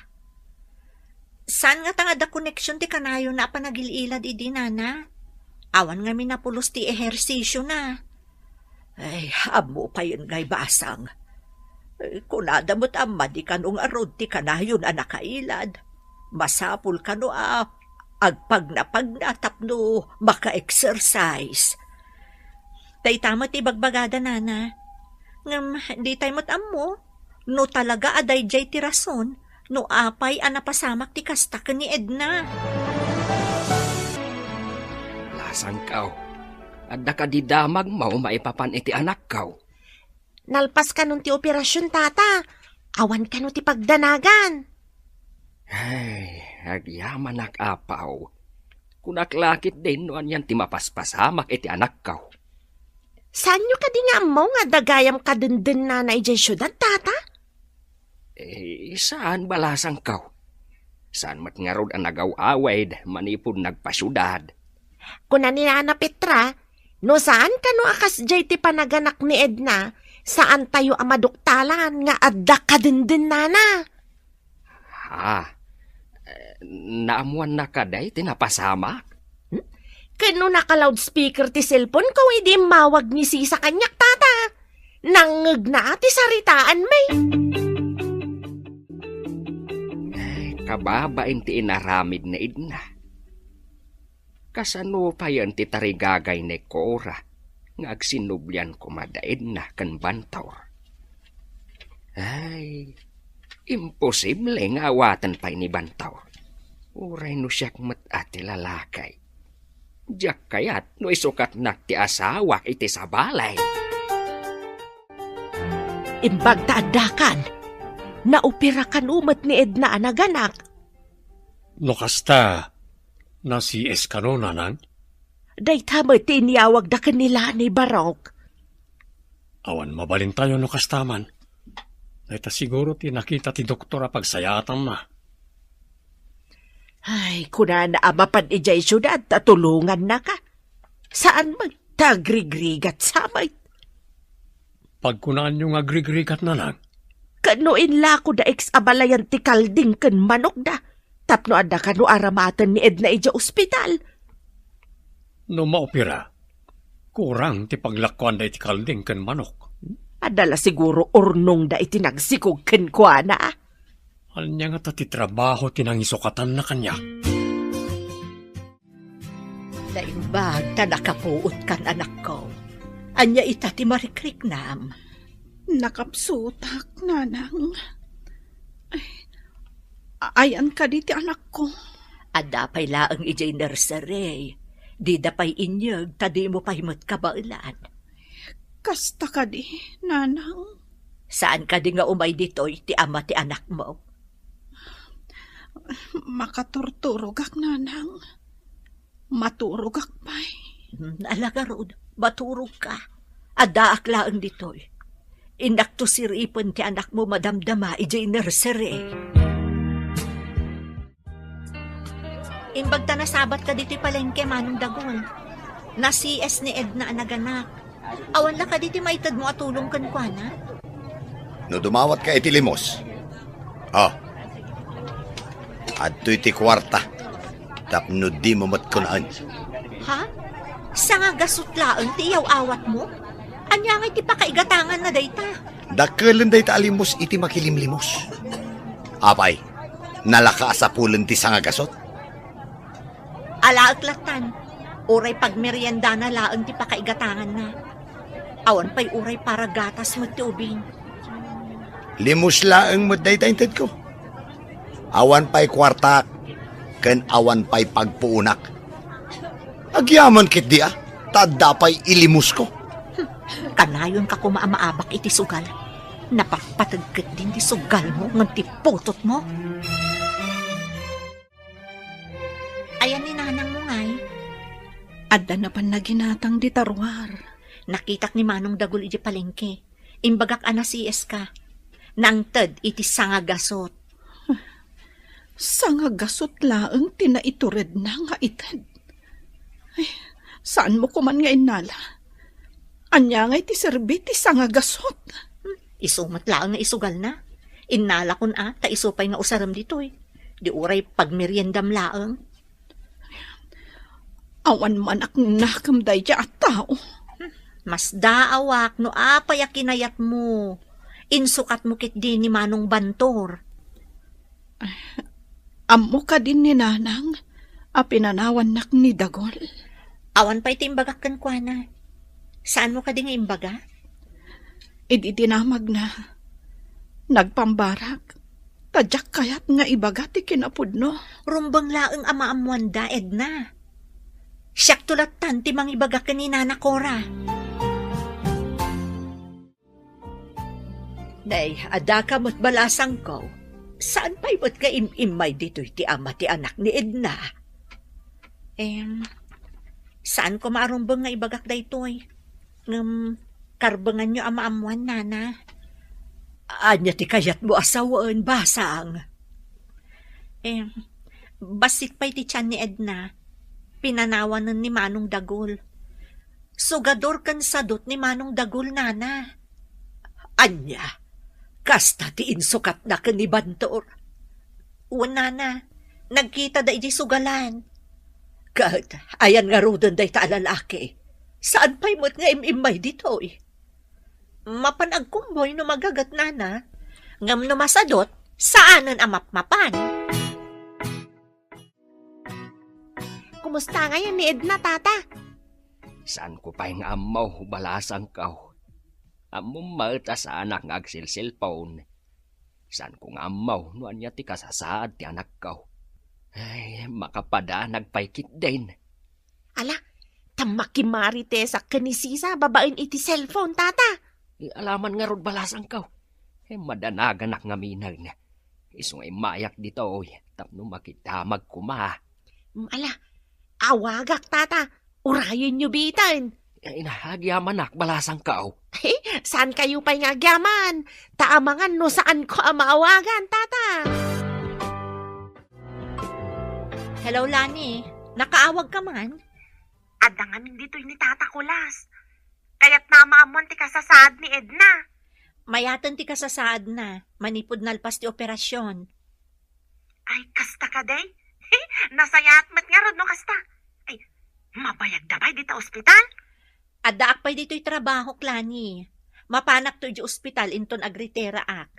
Saan ngata nga adda koneksion ti kanayonna a panagil-ilad idi, nana? Awan ngamin a pulos ti ehersisiona. Ay, ammo payen ngay, basang. Eh, kunada met a madi kano ngarud ti kanayon a nakailad. Masapul kano a agpagnapagna tapno maka-exercise. Dayta met ti ibagbagada, nana. Ngem ditay met ammo no talaga a daydiay ti rason no apay a napasamak ti kasta ken ni Edna. Lasangkaw, adda kadi damagmo maipapan iti anakkaw? Nalpas kanon ti operasion, tata. Awan kano ti pagdanagan. Ay, agyamanak, apaw. Kunak la ketdin no anian ti mapaspasamak iti anakkaw. Saanyo kadi nga ammo nga adda gayam kadenden, nana, idiay siudad, tata? Eh, saan, balasangkaw? Saan met ngarud a nagaw-awid manipud nagpasiudad? Kuna ni Nana Petra, no saan kano a kasdiay ti panaganak ni Edna, saantayo a maduktalan nga adda kadenden, nana. Ha? Eh, naammoanna kadi ti napasamak? Hmm? Ken no naka-loudspeaker ti cellphone ko, idi immawag ni Sisa kaniak, tata. Nangngegna a ti saritaan, may. Ay, kababain ti inaramid ni Edna. Kasano payen ti tarigagay ni Cora nga agsinublian koma da Edna ken Bantaur? Ay, imposible nga awaten pay ni Bantaur. Uray no siak met a ti lalaki. Diak kayat no isukatnak ti asawak iti sabali. Imbag ta addakan, naopera kano met ni Edna a naganak. No kasta, na-C S kano, nanang? Dayta met ti inyawagda ken ni Lani, Barok. Awan mabalintayo no kasta man. Dayta siguro ti nakita ti doktor a pagsayaatanna. Ay, kunana a mapan idiay siudad ta tulongannaka. Saan met ta agrigrigat sa met. Pagkunaanyo nga agrigrigat, nanang? Ken no inlako da X abalayan ti kalding ken manokda, tapno adda kano aramaten ni Edna idiay ospital. No maopera, kurang ti paglakkuanda iti kalding ken manok. Adda la siguro urnongda iti nagsikog kenkuana. Ania ngata ti trabaho ti nangisukatanna kaniak? Naimbag ta nakapuotkan, anakko. Ania ita ti marikriknam? Nakapsutak, nanang. Ay, ayan kadi ti anakko? Adda pay laeng idiay nursery. Dida pay inyeg ta dimo pay met kabaelan. Kasta kadi, nanang? Saan kadi nga umay ditoy ti ama ti anakmo? Makaturturogak, nanang. Maturogak pay. Hmm, ala ngarud, maturogka. Addaak laeng ditoy. Innakto siripen ti anakmo madamdama idiay nursery. Imbag ta nasabatka ditoy palengke, Manong Dagul. Na-C S ni Edna a naganak. Awan la kadi ti maitedmo a tulong kenkuana? No dumawatka iti limos, ah, adtoy ti kuarta tapno dimo met kunaen. Ha? Sangagasut laeng ti iyaw-awatmo? Ania ngay ti pakaigatanganna dayta? Dakkelen dayta a limos iti makilimlimos. Apay, nalaka a sapulen ti sangagasut? Alaek lattan, uray pagmeriendana laeng ti pakaigatanganna. Awan pay uray para gatas met ti ubing. Limos laeng met dayta intedko. Awan pay kuartak, ken awan pay pagpuonak. Agyaman ketdi a, ta adda pay ilimosko. Kanayonka koma a maabak iti sugal. Napatpateg ketdin ti sugalmo ngem ti putotmo. Ayan ni nanangmo ngay? Adda napan naginatang dita ruar. Nakitak ni Manong Dagul iti palengke. Imbagak a na-C S ka. Nangted iti sangagasot. Sangagasot laeng ti naituredna nga ited. Ay, saanmo koman nga innala? Ania ngay ti serbi ti sangagasot? Hmm, isu met laeng nga isugalna. Innalakon a, ta isu pay nga usarem ditoy. Di uray pagmeriendam laeng. Awan man a kunakem daydiay a tao. Masdaawak no apay a kinayatmo. Insukatmo ketdi ni Manong Bantor. Ammo kadin ni Nanang a pinanawannak ni Dagul? Awan pay ti imbagak kenkuana. Saanmo kadi nga imbaga? Idi dinamagna, nagpambarak, ta diak kayat nga ibaga ti kinapudno. Rumbeng laeng a maammoanda, Edna. Siakto lattan ti mangibaga ken ni Nana Cora. Nay, adda ka met balasangko. Saan pay met nga im-immay ditoy ti ama ti anak ni Edna? Em, saan ko maarumbeng nga ibagak daytoy. Ngem, karbenganyo a maammoan, Nana. Ania ti kayatmo a sawen, basang? Em, bassit pay ti tian ni Edna. Pinanawanen ni Manong Dagul. Sugador ken sadut ni Manong Dagul, Nana. Ania? Kasta ti insukatna ken ni Bantor? Wen, Nana, nagkitada idiay sugalan. Ket ayan ngaruden dayta a lalaki? Saan pay met nga im-immay ditoy? Mapan agkumboy no magaget, Nana. Ngem no masadut, saanen a mapmapan. Kumusta ngayen ni Edna, Tata? Saanko pay nga ammo, balasangko. Ammom met a saanak nga agselselpon. Saanko nga ammo no ania ti kasasaad ti anakko. Ay, makapadanag pay ketdin. Ala, ta makimaritesak ken ni Sisa babaen iti cellphone, Tata. Ala man ngarud, balasangko. Eh, madanaganak ngamin. Isu nga immayak ditoy tapno makidamag koma. Mm, ala, awagak, Tata. Urayenyo bitan. Ay, na, agyamanak, balasangko. Saankayo pay nga agyaman? Ta amangan no saanko a maawagan, Tata. Hello, Lani. Nakaawag ka man? Adda ngamin ditoy ni Tata Kulas. Kayatna a maammuan ti kasasaad ni Edna. Mayaten ti kasasaadna, manipud nalpas ti operasyon. Ay, kasta kadi? Nasayaat met ngarud no kasta. Ay, mabayagda pay dita ospital? Addaak pay ditoy trabahok, Lani. Mapanakto idiay ospital inton agritiraak.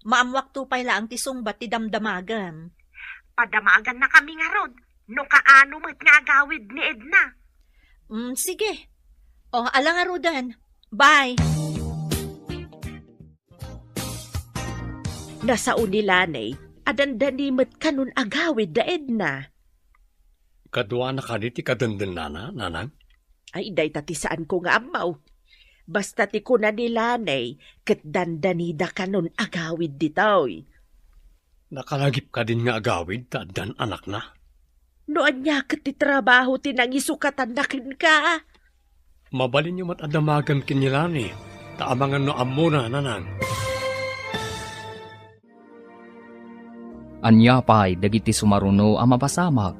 Maammuakto pay laeng ti sungbat ti damdamagem. Padamagannakami ngarud no kaano met nga agawid ni Edna. Mm, sige. O, ala ngaruden. Bye. Nasao ni Lani a dandani met kanon agawid da Edna. Kaduana kadi ti kadendennana, Nanang? Ay, dayta ti saanko nga ammo. Basta ti kuna ni Lani, ket dandanida kanon agawid ditoy. Nakalagip kadin nga agawid ta addan anakna? No ania ket ti trabaho ti nangisukatanna kenka? Mabalinyo met a damagen ken ni Lani, ta amangan no ammona, Nanang. Ania pay dagiti sumaruno a mapasamak?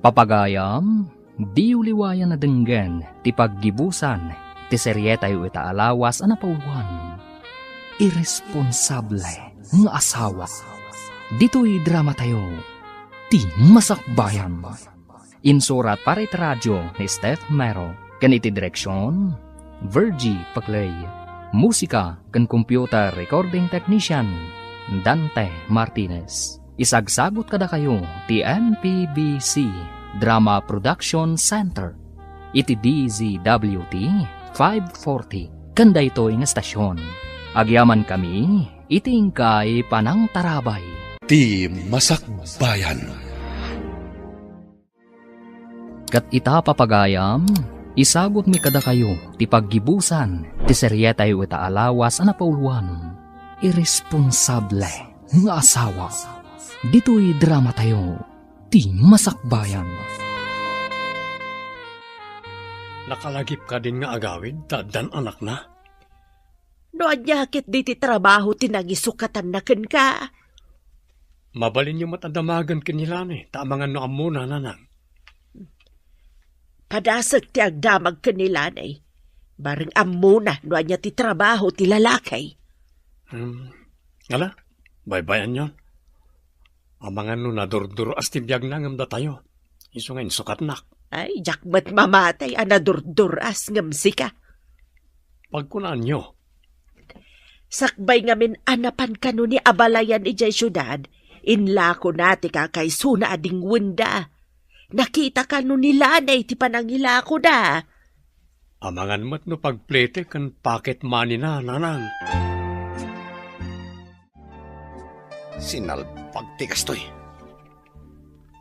Papagayam, diyo liwayan a denggen ti paggibusan ti serietayo ita a lawas a napauloan, Irresponsable nga Asawa. Ditoy dramatayo, Ti Masakbayan. Insurat para iti radio ni Steph Mero, ken iti direksion, Virgie Paclay. Musika ken computer recording technician, Dante Martinez. Isagsagut kadakayo ti M P B C Drama Production Center iti D Z W T five forty ken daytoy nga estasion. Agyamankami iti inkay panangtarabay. Ti Masakbayan. Ket ita, papagayam, isagutmi kadakayo ti paggibusan ti serietayo ita a lawas a napauloan, Irresponsable nga Asawa. Ditoy dramatayo, Ti Masakbayan. Nakalagip kadin nga agawid ta addan anakna? No ania ket diti trabaho ti nangisukatanna kenka? Mabalinyo met a damagen ken ni Lani, ta amangan no ammona, Nanang. Padasek ti agdamag ken ni Lani. Bareng ammona no ania ti trabaho ti lalaki. Hmm. Ala, baybay-anyon. Amangan no nadurdur-as ti biagna ngem datayo. Isu nga insukatnak. Ay, diak met mamatay a nadurdur-as ngem sika. Pagkunaanyo. Sakbay ngamin a napan kano ni abalayan idiay siudad, Inlakona ti kakaisuna a dingwenda. Nakitaka no nilanay ti panangilakoda. Amangan met no pagplete ken pocket money na, Nanang. Sinalbag ti kastoy.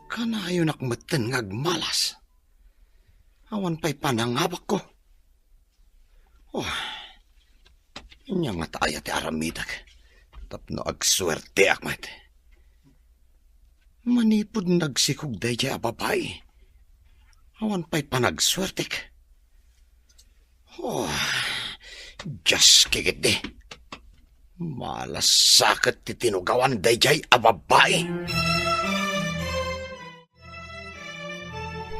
Kanayonak metten nga agmalas. Awan pay panangabakko. Oh, ania ngata aya ti aramidek tapno agsuerteak met? Manipud nagsikog daydiay a babai, awan pay panagsuertek. Oh, Dios, kikitdi. Malas saket ti tinugawan daydiay a babai.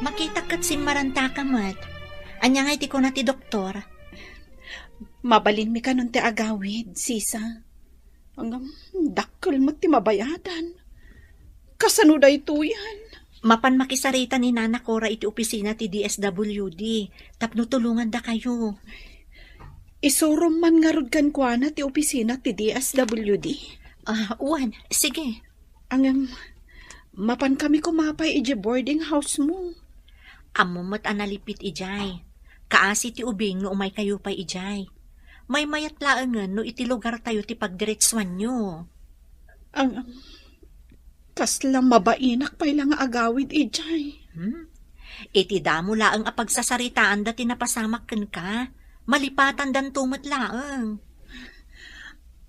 Makitak ket simmarantaka met. Ania ngay ti kuna ti doktor? Mabalinmi kanon ti agawid, sisa. Ngem, dakkel met ti mabayadan. Kasano daytoyen? Mapan makisarita ni Nana Cora iti opisina ti D S W D tapno tulongandakayo. Isurom man ngarud kenkuana ti opisina ti D S W D? Ah, wen, sige. Ngem, mapankami koma pay idiay boarding house mo. Ammom met a nalipit idiay. Kaasi ti ubing no umaykayo pay idiay. Maymayat laengen no iti lugartayo ti pagdiretsuanyo. Ngem, kasla mabainak pay la nga agawid idiay. Hmm? Iti damo laeng a pagsasaritaanda ti napasamak kenka, malipatandanto met laeng.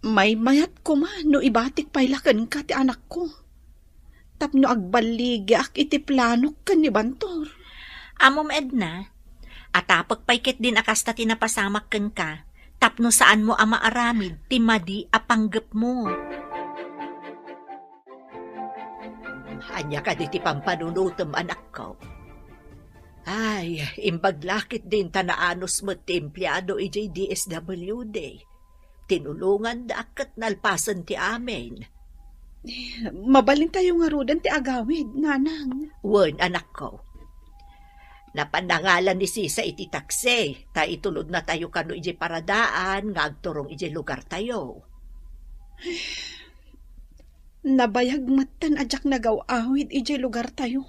Maymayat koma no ibatik pay la kenka ti anakko tapno agballigiak iti planok ken ni Bantor. Ammom, Edna, atapek pay ketdin a kasta ti napasamak kenka tapno saanmo a maaramid ti madi a panggepmo. Ania kadi ti pampanunotem, anakko? Ay, imbag la ketdin ta naanus met ti empleado idiay D S W D. Tinulongandak ket nalpasen ti amin. Mabalintayo ngaruden ti agawid, Nanang. Wen, anakko. Napan nangalan ni Sisa iti taksi, ta itulodnatayo kano idiay paradaan nga agturong idiay lugartayo. Nabayag metten a diak nagaw-awid idiay lugartayo.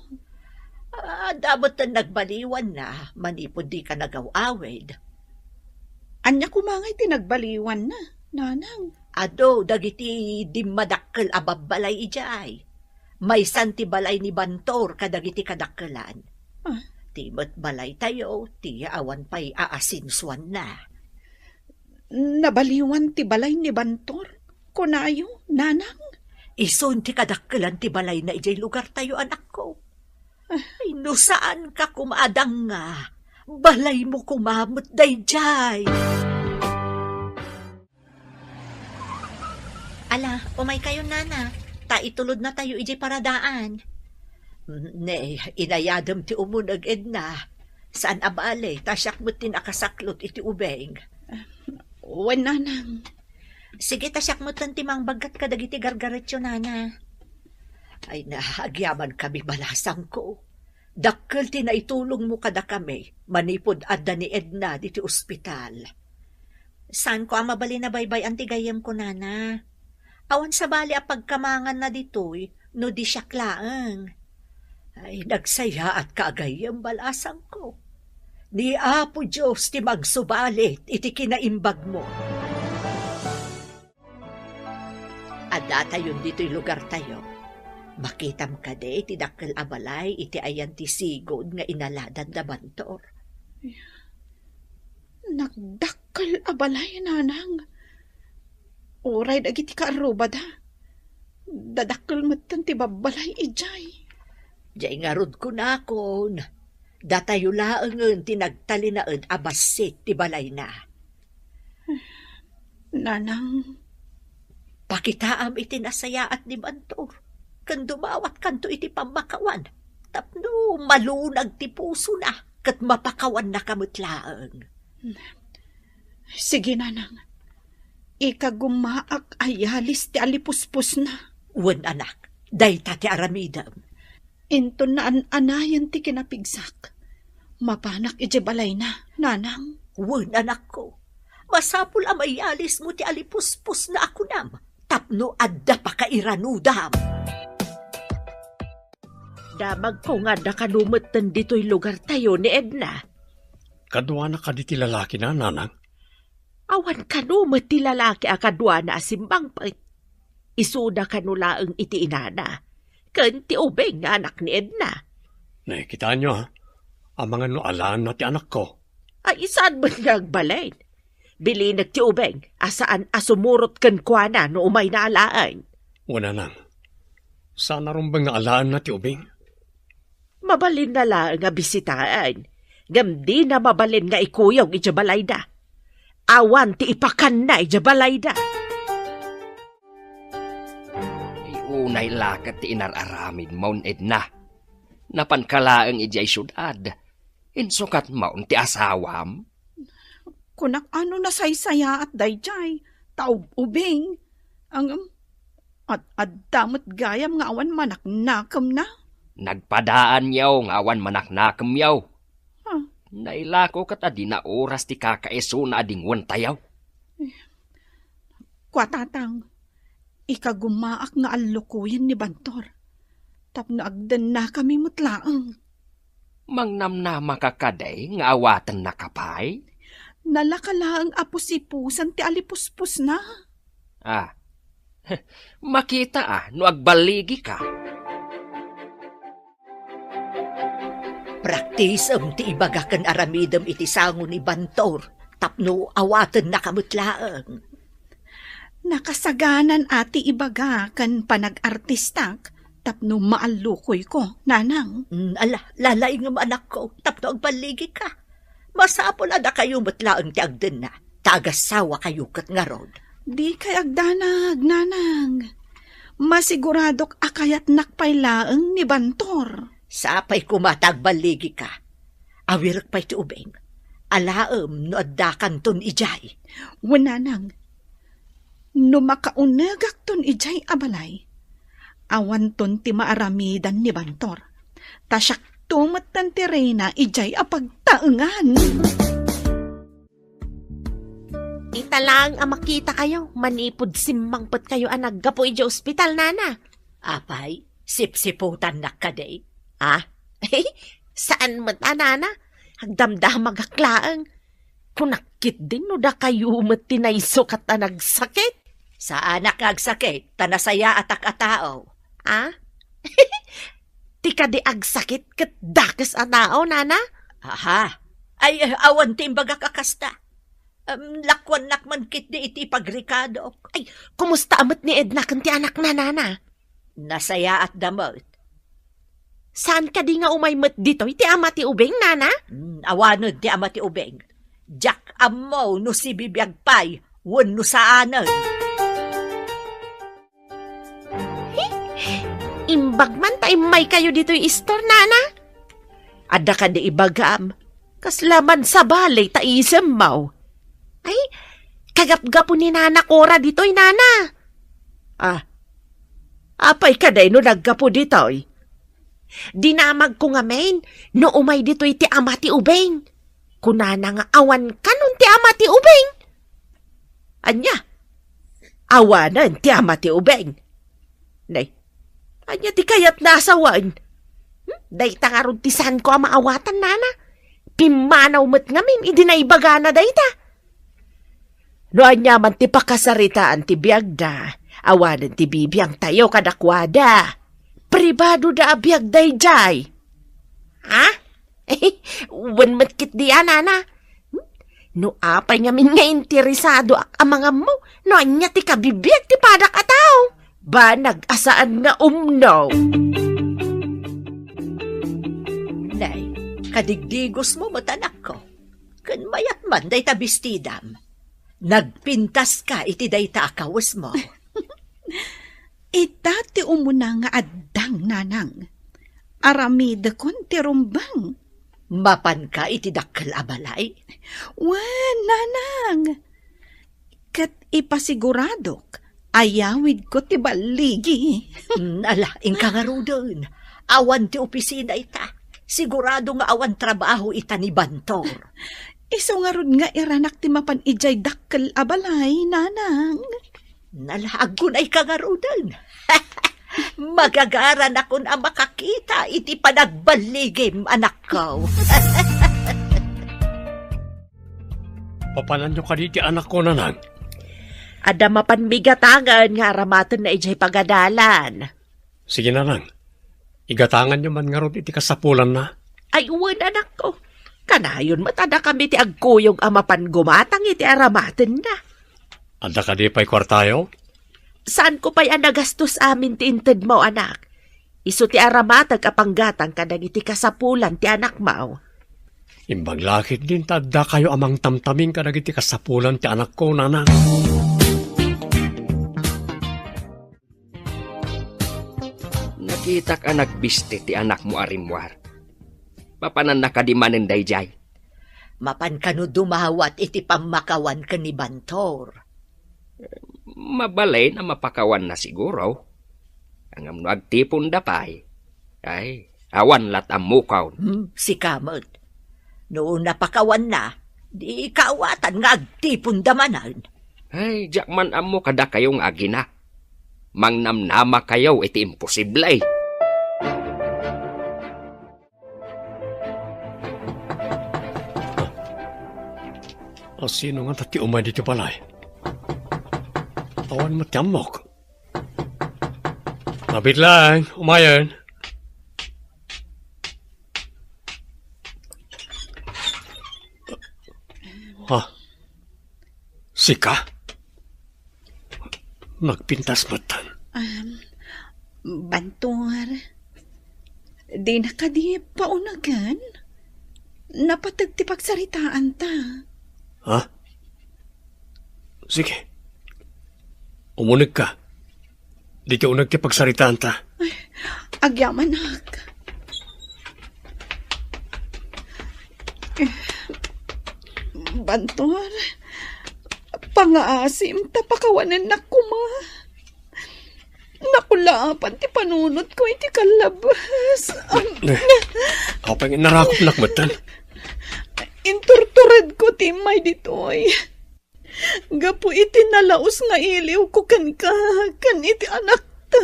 Adda metten nagbaliwanna manipud dika nagaw-awid. Ania koma ngay ti nagbaliwanna, Nanang? Adu dagiti dimmadakkel a babbalay idiay. Maysan ti balay ni Bantor kadagiti kadakkelan. Ah. Ti met balaytayo ti awan pay aasensuanna. Nabaliwan ti balay ni Bantor, kunayo, Nanang? Isun ti kadakkelan ti balayna idiay lugartayo, anakko. Ah. Ay, no saanka koma a danga, balaymo koma met daydiay. Ala, umaykayo, Nana, ta itulodnatayo idiay paradaan. Ne, inayadem ti umuneg, Edna. Saan a bale, ta siak met ti nakasaklot iti ubing. Wen, Nanang. Sige, ta siak metten ti mangbaggat kadagiti gargaretyo, Nana. Ay na, agyamankami, balasangko. Dakkel ti naitulongmo kadakami manipud adda ni Edna diti ospital. Saanko a mabalin a baybay-an ti gayyemko, Nana. Awan sabali a pagkamanganna ditoy no di siak laeng. Ay, nagsayaatka a gayyem, balasangko. Ni Apo Dios ti magsubalit iti kinaimbagmo. Addatayon ditoy lugartayo. Makitam kadi ti dakkel a balay iti ayan ti sigud nga inaladan da Bantor? Nagdakkel a balay, Nanang. Uray dagiti kaarrubada, dadakkel metten ti babbalay idiay. Diay ngarud kunakon, datayo laengen ti nagtalinaed a bassit ti balayna. Nanang. Pakitaam iti nasayaat ni Bantor, ken dumawatkanto iti pammakawan, tapno malunag ti pusona, ket mapakawannaka met laeng. Sige, Nanang. Ikagumaak a yalis ti alipuspusna. Wen, anak, dayta ti aramidem. Inton naan-anayen ti kinapigsak, mapanak idiay balayna, Nanang. Wen, anakko, masapul a mayalismo ti alipuspusna a kunam tapno adda pakairanudam. Damagko nga adda kano metten ditoy lugartayo ni Edna. Kaduana kadi ti lalakina, nanang? Awan kano met ti lalaki a kaduana a simmangpet. Isuda kano laeng iti inana, ken ti ubing nga anak ni Edna. Nakitaenyo, ha? Amangan no alaenna ti anakko. Ay, saan met nga agbalin? Bilinek ti ubing a saan a sumurot kenkuana no umayna alaen. Wen, nanang. Saan a rumbeng nga alaenna ti ubing. Mabalinna laeng a bisitaen, ngem dina mabalin nga ikuyog idiay balayda. Awan ti ipakanna idiay balayda. Ay, unay la ket ti inar-aramidmon, Edna. Napanka laeng idiay siudad. Insukat maon ti asawam? Kunak a no nasaysayaat daydiay, ta ub-ubing. Ngem, ad-adda met gayam nga awan manaknakemna. Nagpadaanyo nga awan manaknakemyo. Ha? Nailako ket a dina oras ti kakaisuna a dingwentayo. Kua, Tatang, ikagumaak nga allukoyen ni Bantor tapno agdennakami met laeng. Mangnamnamaka kadi nga awatennaka pay? Nalaka laeng a pusipusan ti alipuspusna. Ah, makita a no agballigika. Praktisem ti ibaga ken aramidem iti sango ni Bantor tapno awatennaka met laeng. Nakasaganan a ti ibaga ken panag-artistak tapno maallukoyko, nanang. Mm, ala, lalaingem, anakko, tapno agballigika. Masapul a dakayo met laeng ti agdenna, ta agasawakayo ket ngarud. Dikay agdanag, nanang. Masiguradok a kayatnak pay laeng ni Bantor. Sapay koma ta agballigika. Awirek pay ti ubing. Alaem no addakanton idiay. Wen, nanang. No makaunegakton idiay a balay, awanton ti maaramidan ni Bantor. Ta siakto metten ti reyna idiay a pagtaengan. Ita laeng a makitakayo manipud simmangpetkayo a naggapu idiay ospital, nana. Apay, sipsiputannak kadi? Ah? Saan met a, nana. Agdamdamagak laeng. Kunak ketdin no dakayo met ti naisukat a nagsakit. Saanak nga agsakit, ta nasayaatak a tao. Ah? Ti kadi agsakit ket dakes a tao, nana? Aha. Ay, eh, awan ti imbagak a kasta. Em, lakuannak man ketdi iti pagrikadok. Ay, kumusta a met ni Edna ken ti anakna, nana? Nasayaatda met. Saan kadi nga umay met ditoy ti ama ti ubing, nana? Hmm, awanen ti ama ti ubing. Diak ammo no sibibiag pay wenno saanen. Imbag man ta immaykayo ditoy istor, nana? Adda kadi ibagam, kasla man sabali ta isemmo. Ay, kagapgapu ni Nana Cora ditoy, nana. Ah, apay kadi no naggapu ditoy? Dinamagko ngamin no umay ditoy ti ama ti ubing. Kunana nga awan kanon ti ama ti ubing. Ania? Awanen ti ama ti ubing. Nay, ania ti kayatna a sawen? Hmm? Dayta ngarud ti saanko a maawatan, nana. Pimmanaw met ngamin idi naibagana dayta. No ania man ti pakasaritaan ti biagda, awanen ti bibiangtayo kadakuada. Pribadoda a biag daydiay. Ha? Wen met ketdi a, nana. No apay ngamin nga interesadoak a mangammo no ania ti kabibiag ti padak a tao, banag a saan nga umno. Nay, kadigdigosmo met, anakko. Ken mayat man dayta bestidam. Nagpintaska iti dayta a kawesmo. Ita ti umuna nga addang, nanang. Aramidekon ti rumbeng. Mapanka iti dakkel a balay? Wen, nanang. Ket ipasiguradok, ayawidko ti balligi. Mm, ala, inka ngaruden. Awan ti opisina ita. Sigurado nga awan trabaho ita ni Bantor. Isu ngarud nga iranak ti mapan idiay dakkel a balay, nanang. Nalaagko na ika ngaruden. Pagagaranakon a makakita iti panagballigim, anakko. Papananyo kadi ti anakko, nanang? Adda mapan migatangen nga aramatenna idiay pagadalan. Sige, nanang. Igatanganyo man ngarud iti kasapulanna. Ay, wen, anakko. Kanayon met a dakami ti agkuyog a mapan gumatang iti aramatenna. Adda kadi pay kuartayo? Saanko pay a nagastos amin ti intedmo, anak. Isu ti aramatek a panggatang kadagiti kasapulan ti anakmo. Imbag la ketdin ta addakayo a mangtamtaming kadagiti kasapulan ti anakko, nanang. Nakitak a nagbisti ti anakmo a rimmuar. Mapananna kadi manen daydiay? Mapan kano dumawat iti pammakawan ken ni Bantor? Mabalin a mapakawanna siguro. Ngem no agtiponda pay, ay, awan lat ammokon. Hmm, sika met. No napakawanna, di kaawatan nga agtiponda manen. Ay, diak man ammo kadakayo nga agina. Mangnamnamakayo iti imposible. A, sino ngata ti umay ditoy balay? Awan met ti ammok. Mabit laeng, umayen. Ha? Sika? Nagpintas met. Um, Bantor, dina kadi paunegen? Napateg ti pagsaritaanta. Ha? Sige. Umunegka. Ditoy uneg ti pagsaritaanta. Ay, agyamanak. Bantor, pangaasim ta pakawanennak koma. Nakulaapan ti panunotko iti kallabas. Ne, apay nga inarakopnak metten? Inturturedko ti immay ditoy. Gapu iti nalaus nga iliwko kenka, ken iti anakta.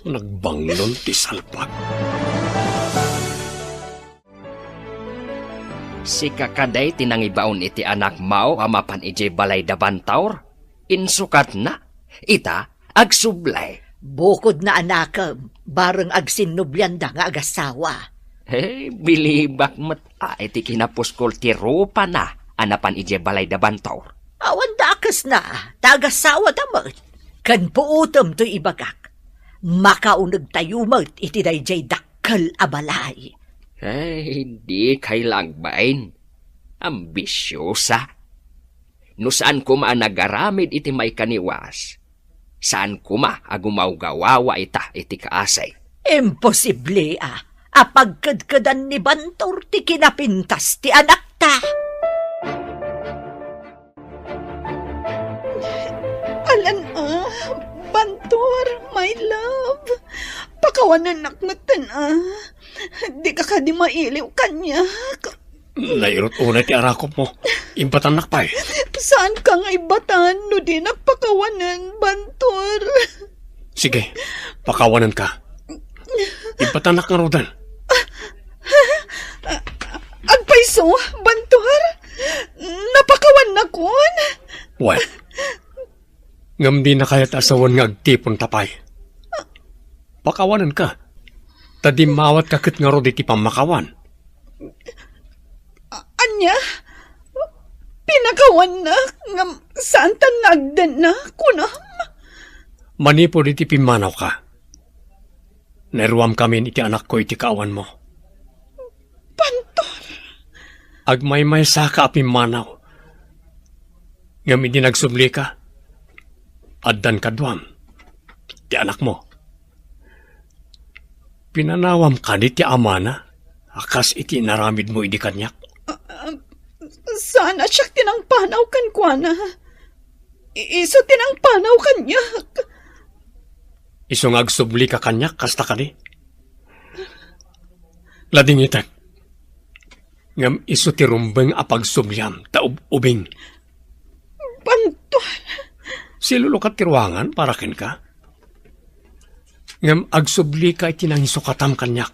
Nagbangnon ti salbag. Sika kadi ti nangibaon iti anakmo a mapan idiay balay da Bantor? Insukatna? Ita, agsubli. Bukodna, anakem, bareng agsinnublianda nga agasawa. He, bilibak met a iti kinapuskol ti rupana a napan idiay balay da Bantor. Awan dakesna, ta agasawada met. Ken puotem toy ibagak. Makaunegtayo met iti daydiay dakkel a balay. He, dikay la agbain. Ambisiosa. No saan koma a nagaramid iti maikaniwas, saan koma a gumawgawawa ita iti kaasi. Imposible a, a pagkedkedan ni Bantor ti kinapintas ti anakta. Alan a, Bantor, my love. Pakawanennak metten a. Dika kadi mailiw kaniak. Nairut unay ti arakopmo. Imbatannak pay. Saanka nga ibatan no dinak pakawanen, Bantor. Sige, pakawanenka. Imbatannak ngaruden. Agpayso, Bantor? Napakawannakon? Wen. Ngem dina kayat a sawen nga agtiponta pay. Pakawanenka. Ta dimmawatka ket ngarud iti pammakawan. A-, ania? Pinakawannak, ngem saantan nga agdenna, kunam? Manipud iti pimmanawka, nairuamkamin iti anakko iti kaawanmo. Bantor! Agmaymaysaka a pimmanaw. Ngem idi nagsublika, addan kaduam ti anakmo. Pinanawam kadi ti amana a kas iti inaramidmo idi kaniak? Ah, ah, saan a siak ti nangpanaw kenkuana. I-, isu ti nangpanaw kaniak. Isu nga agsublika kaniak, kasta kadi? Ladingitek. Ngem isu ti rumbeng a pagsubliam ta ub-ubing. Bantor! Silulukat ti ruangan para kenka. Ngem agsublika iti nangisukatam kaniak.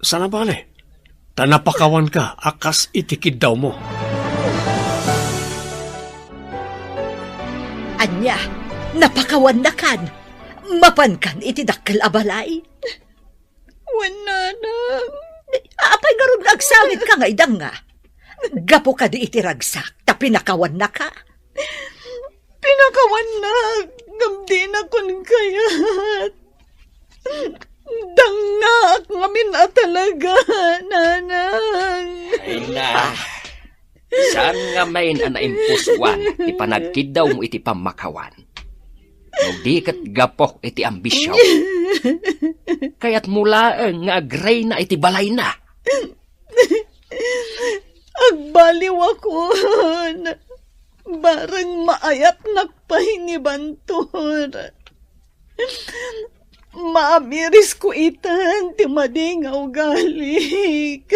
Saan a bale, ta napakawanka a kas iti kiddawmo. Ania, napakawannakan? Mapankan iti dakkel a balay? Wen, nanang. Apay ngarud nga agsawitka nga idanga? Gapu kadi iti ragsak, ta pinakawannaka? Pinakawannak, ngem dinakon kayat. Dangngaak ngamin a talaga, nanang. Ay na. Saan ngamin a naimpusuan ti panagkiddawmo iti pammakawan? No di ket gapu iti ambisio. Kayatmo laeng nga agrayna iti balayna. Agbaliwakon. Bareng maayatnak pay ni Bantor. Maamirisko itan ti madi nga ugalik.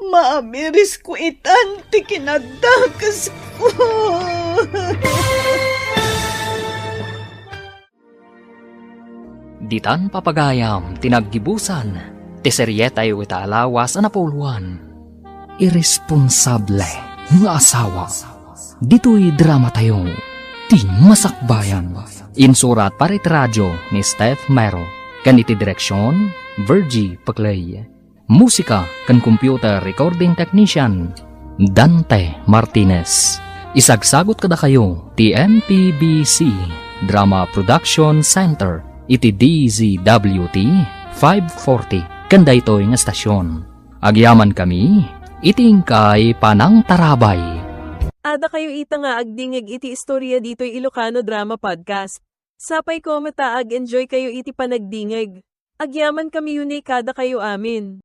Maamirisko itan ti kinadakesko. Ditan papagayam ti naggibusan ti serietayo ita a lawas a napuloan. Irresponsable nga asawa. Ditoy dramatayo, ti Masakbayan. Insurat para iti radio ni Steph Mero, ken iti direksion, Virgie Paclay. Musika ken computer recording technician, Dante Martinez. Isagsagut kadakayo ti M P B C Drama Production Center iti D Z W T five forty ken daytoy nga estasion. Agyamankami iti inkay panangtarabay. Adda kayo ita nga agdingig iti istorya ditoy Ilocano Drama Podcast. Sapay ko met a ag-enjoy kayo iti panagdingig. Agyamankami unay kadakayo amin.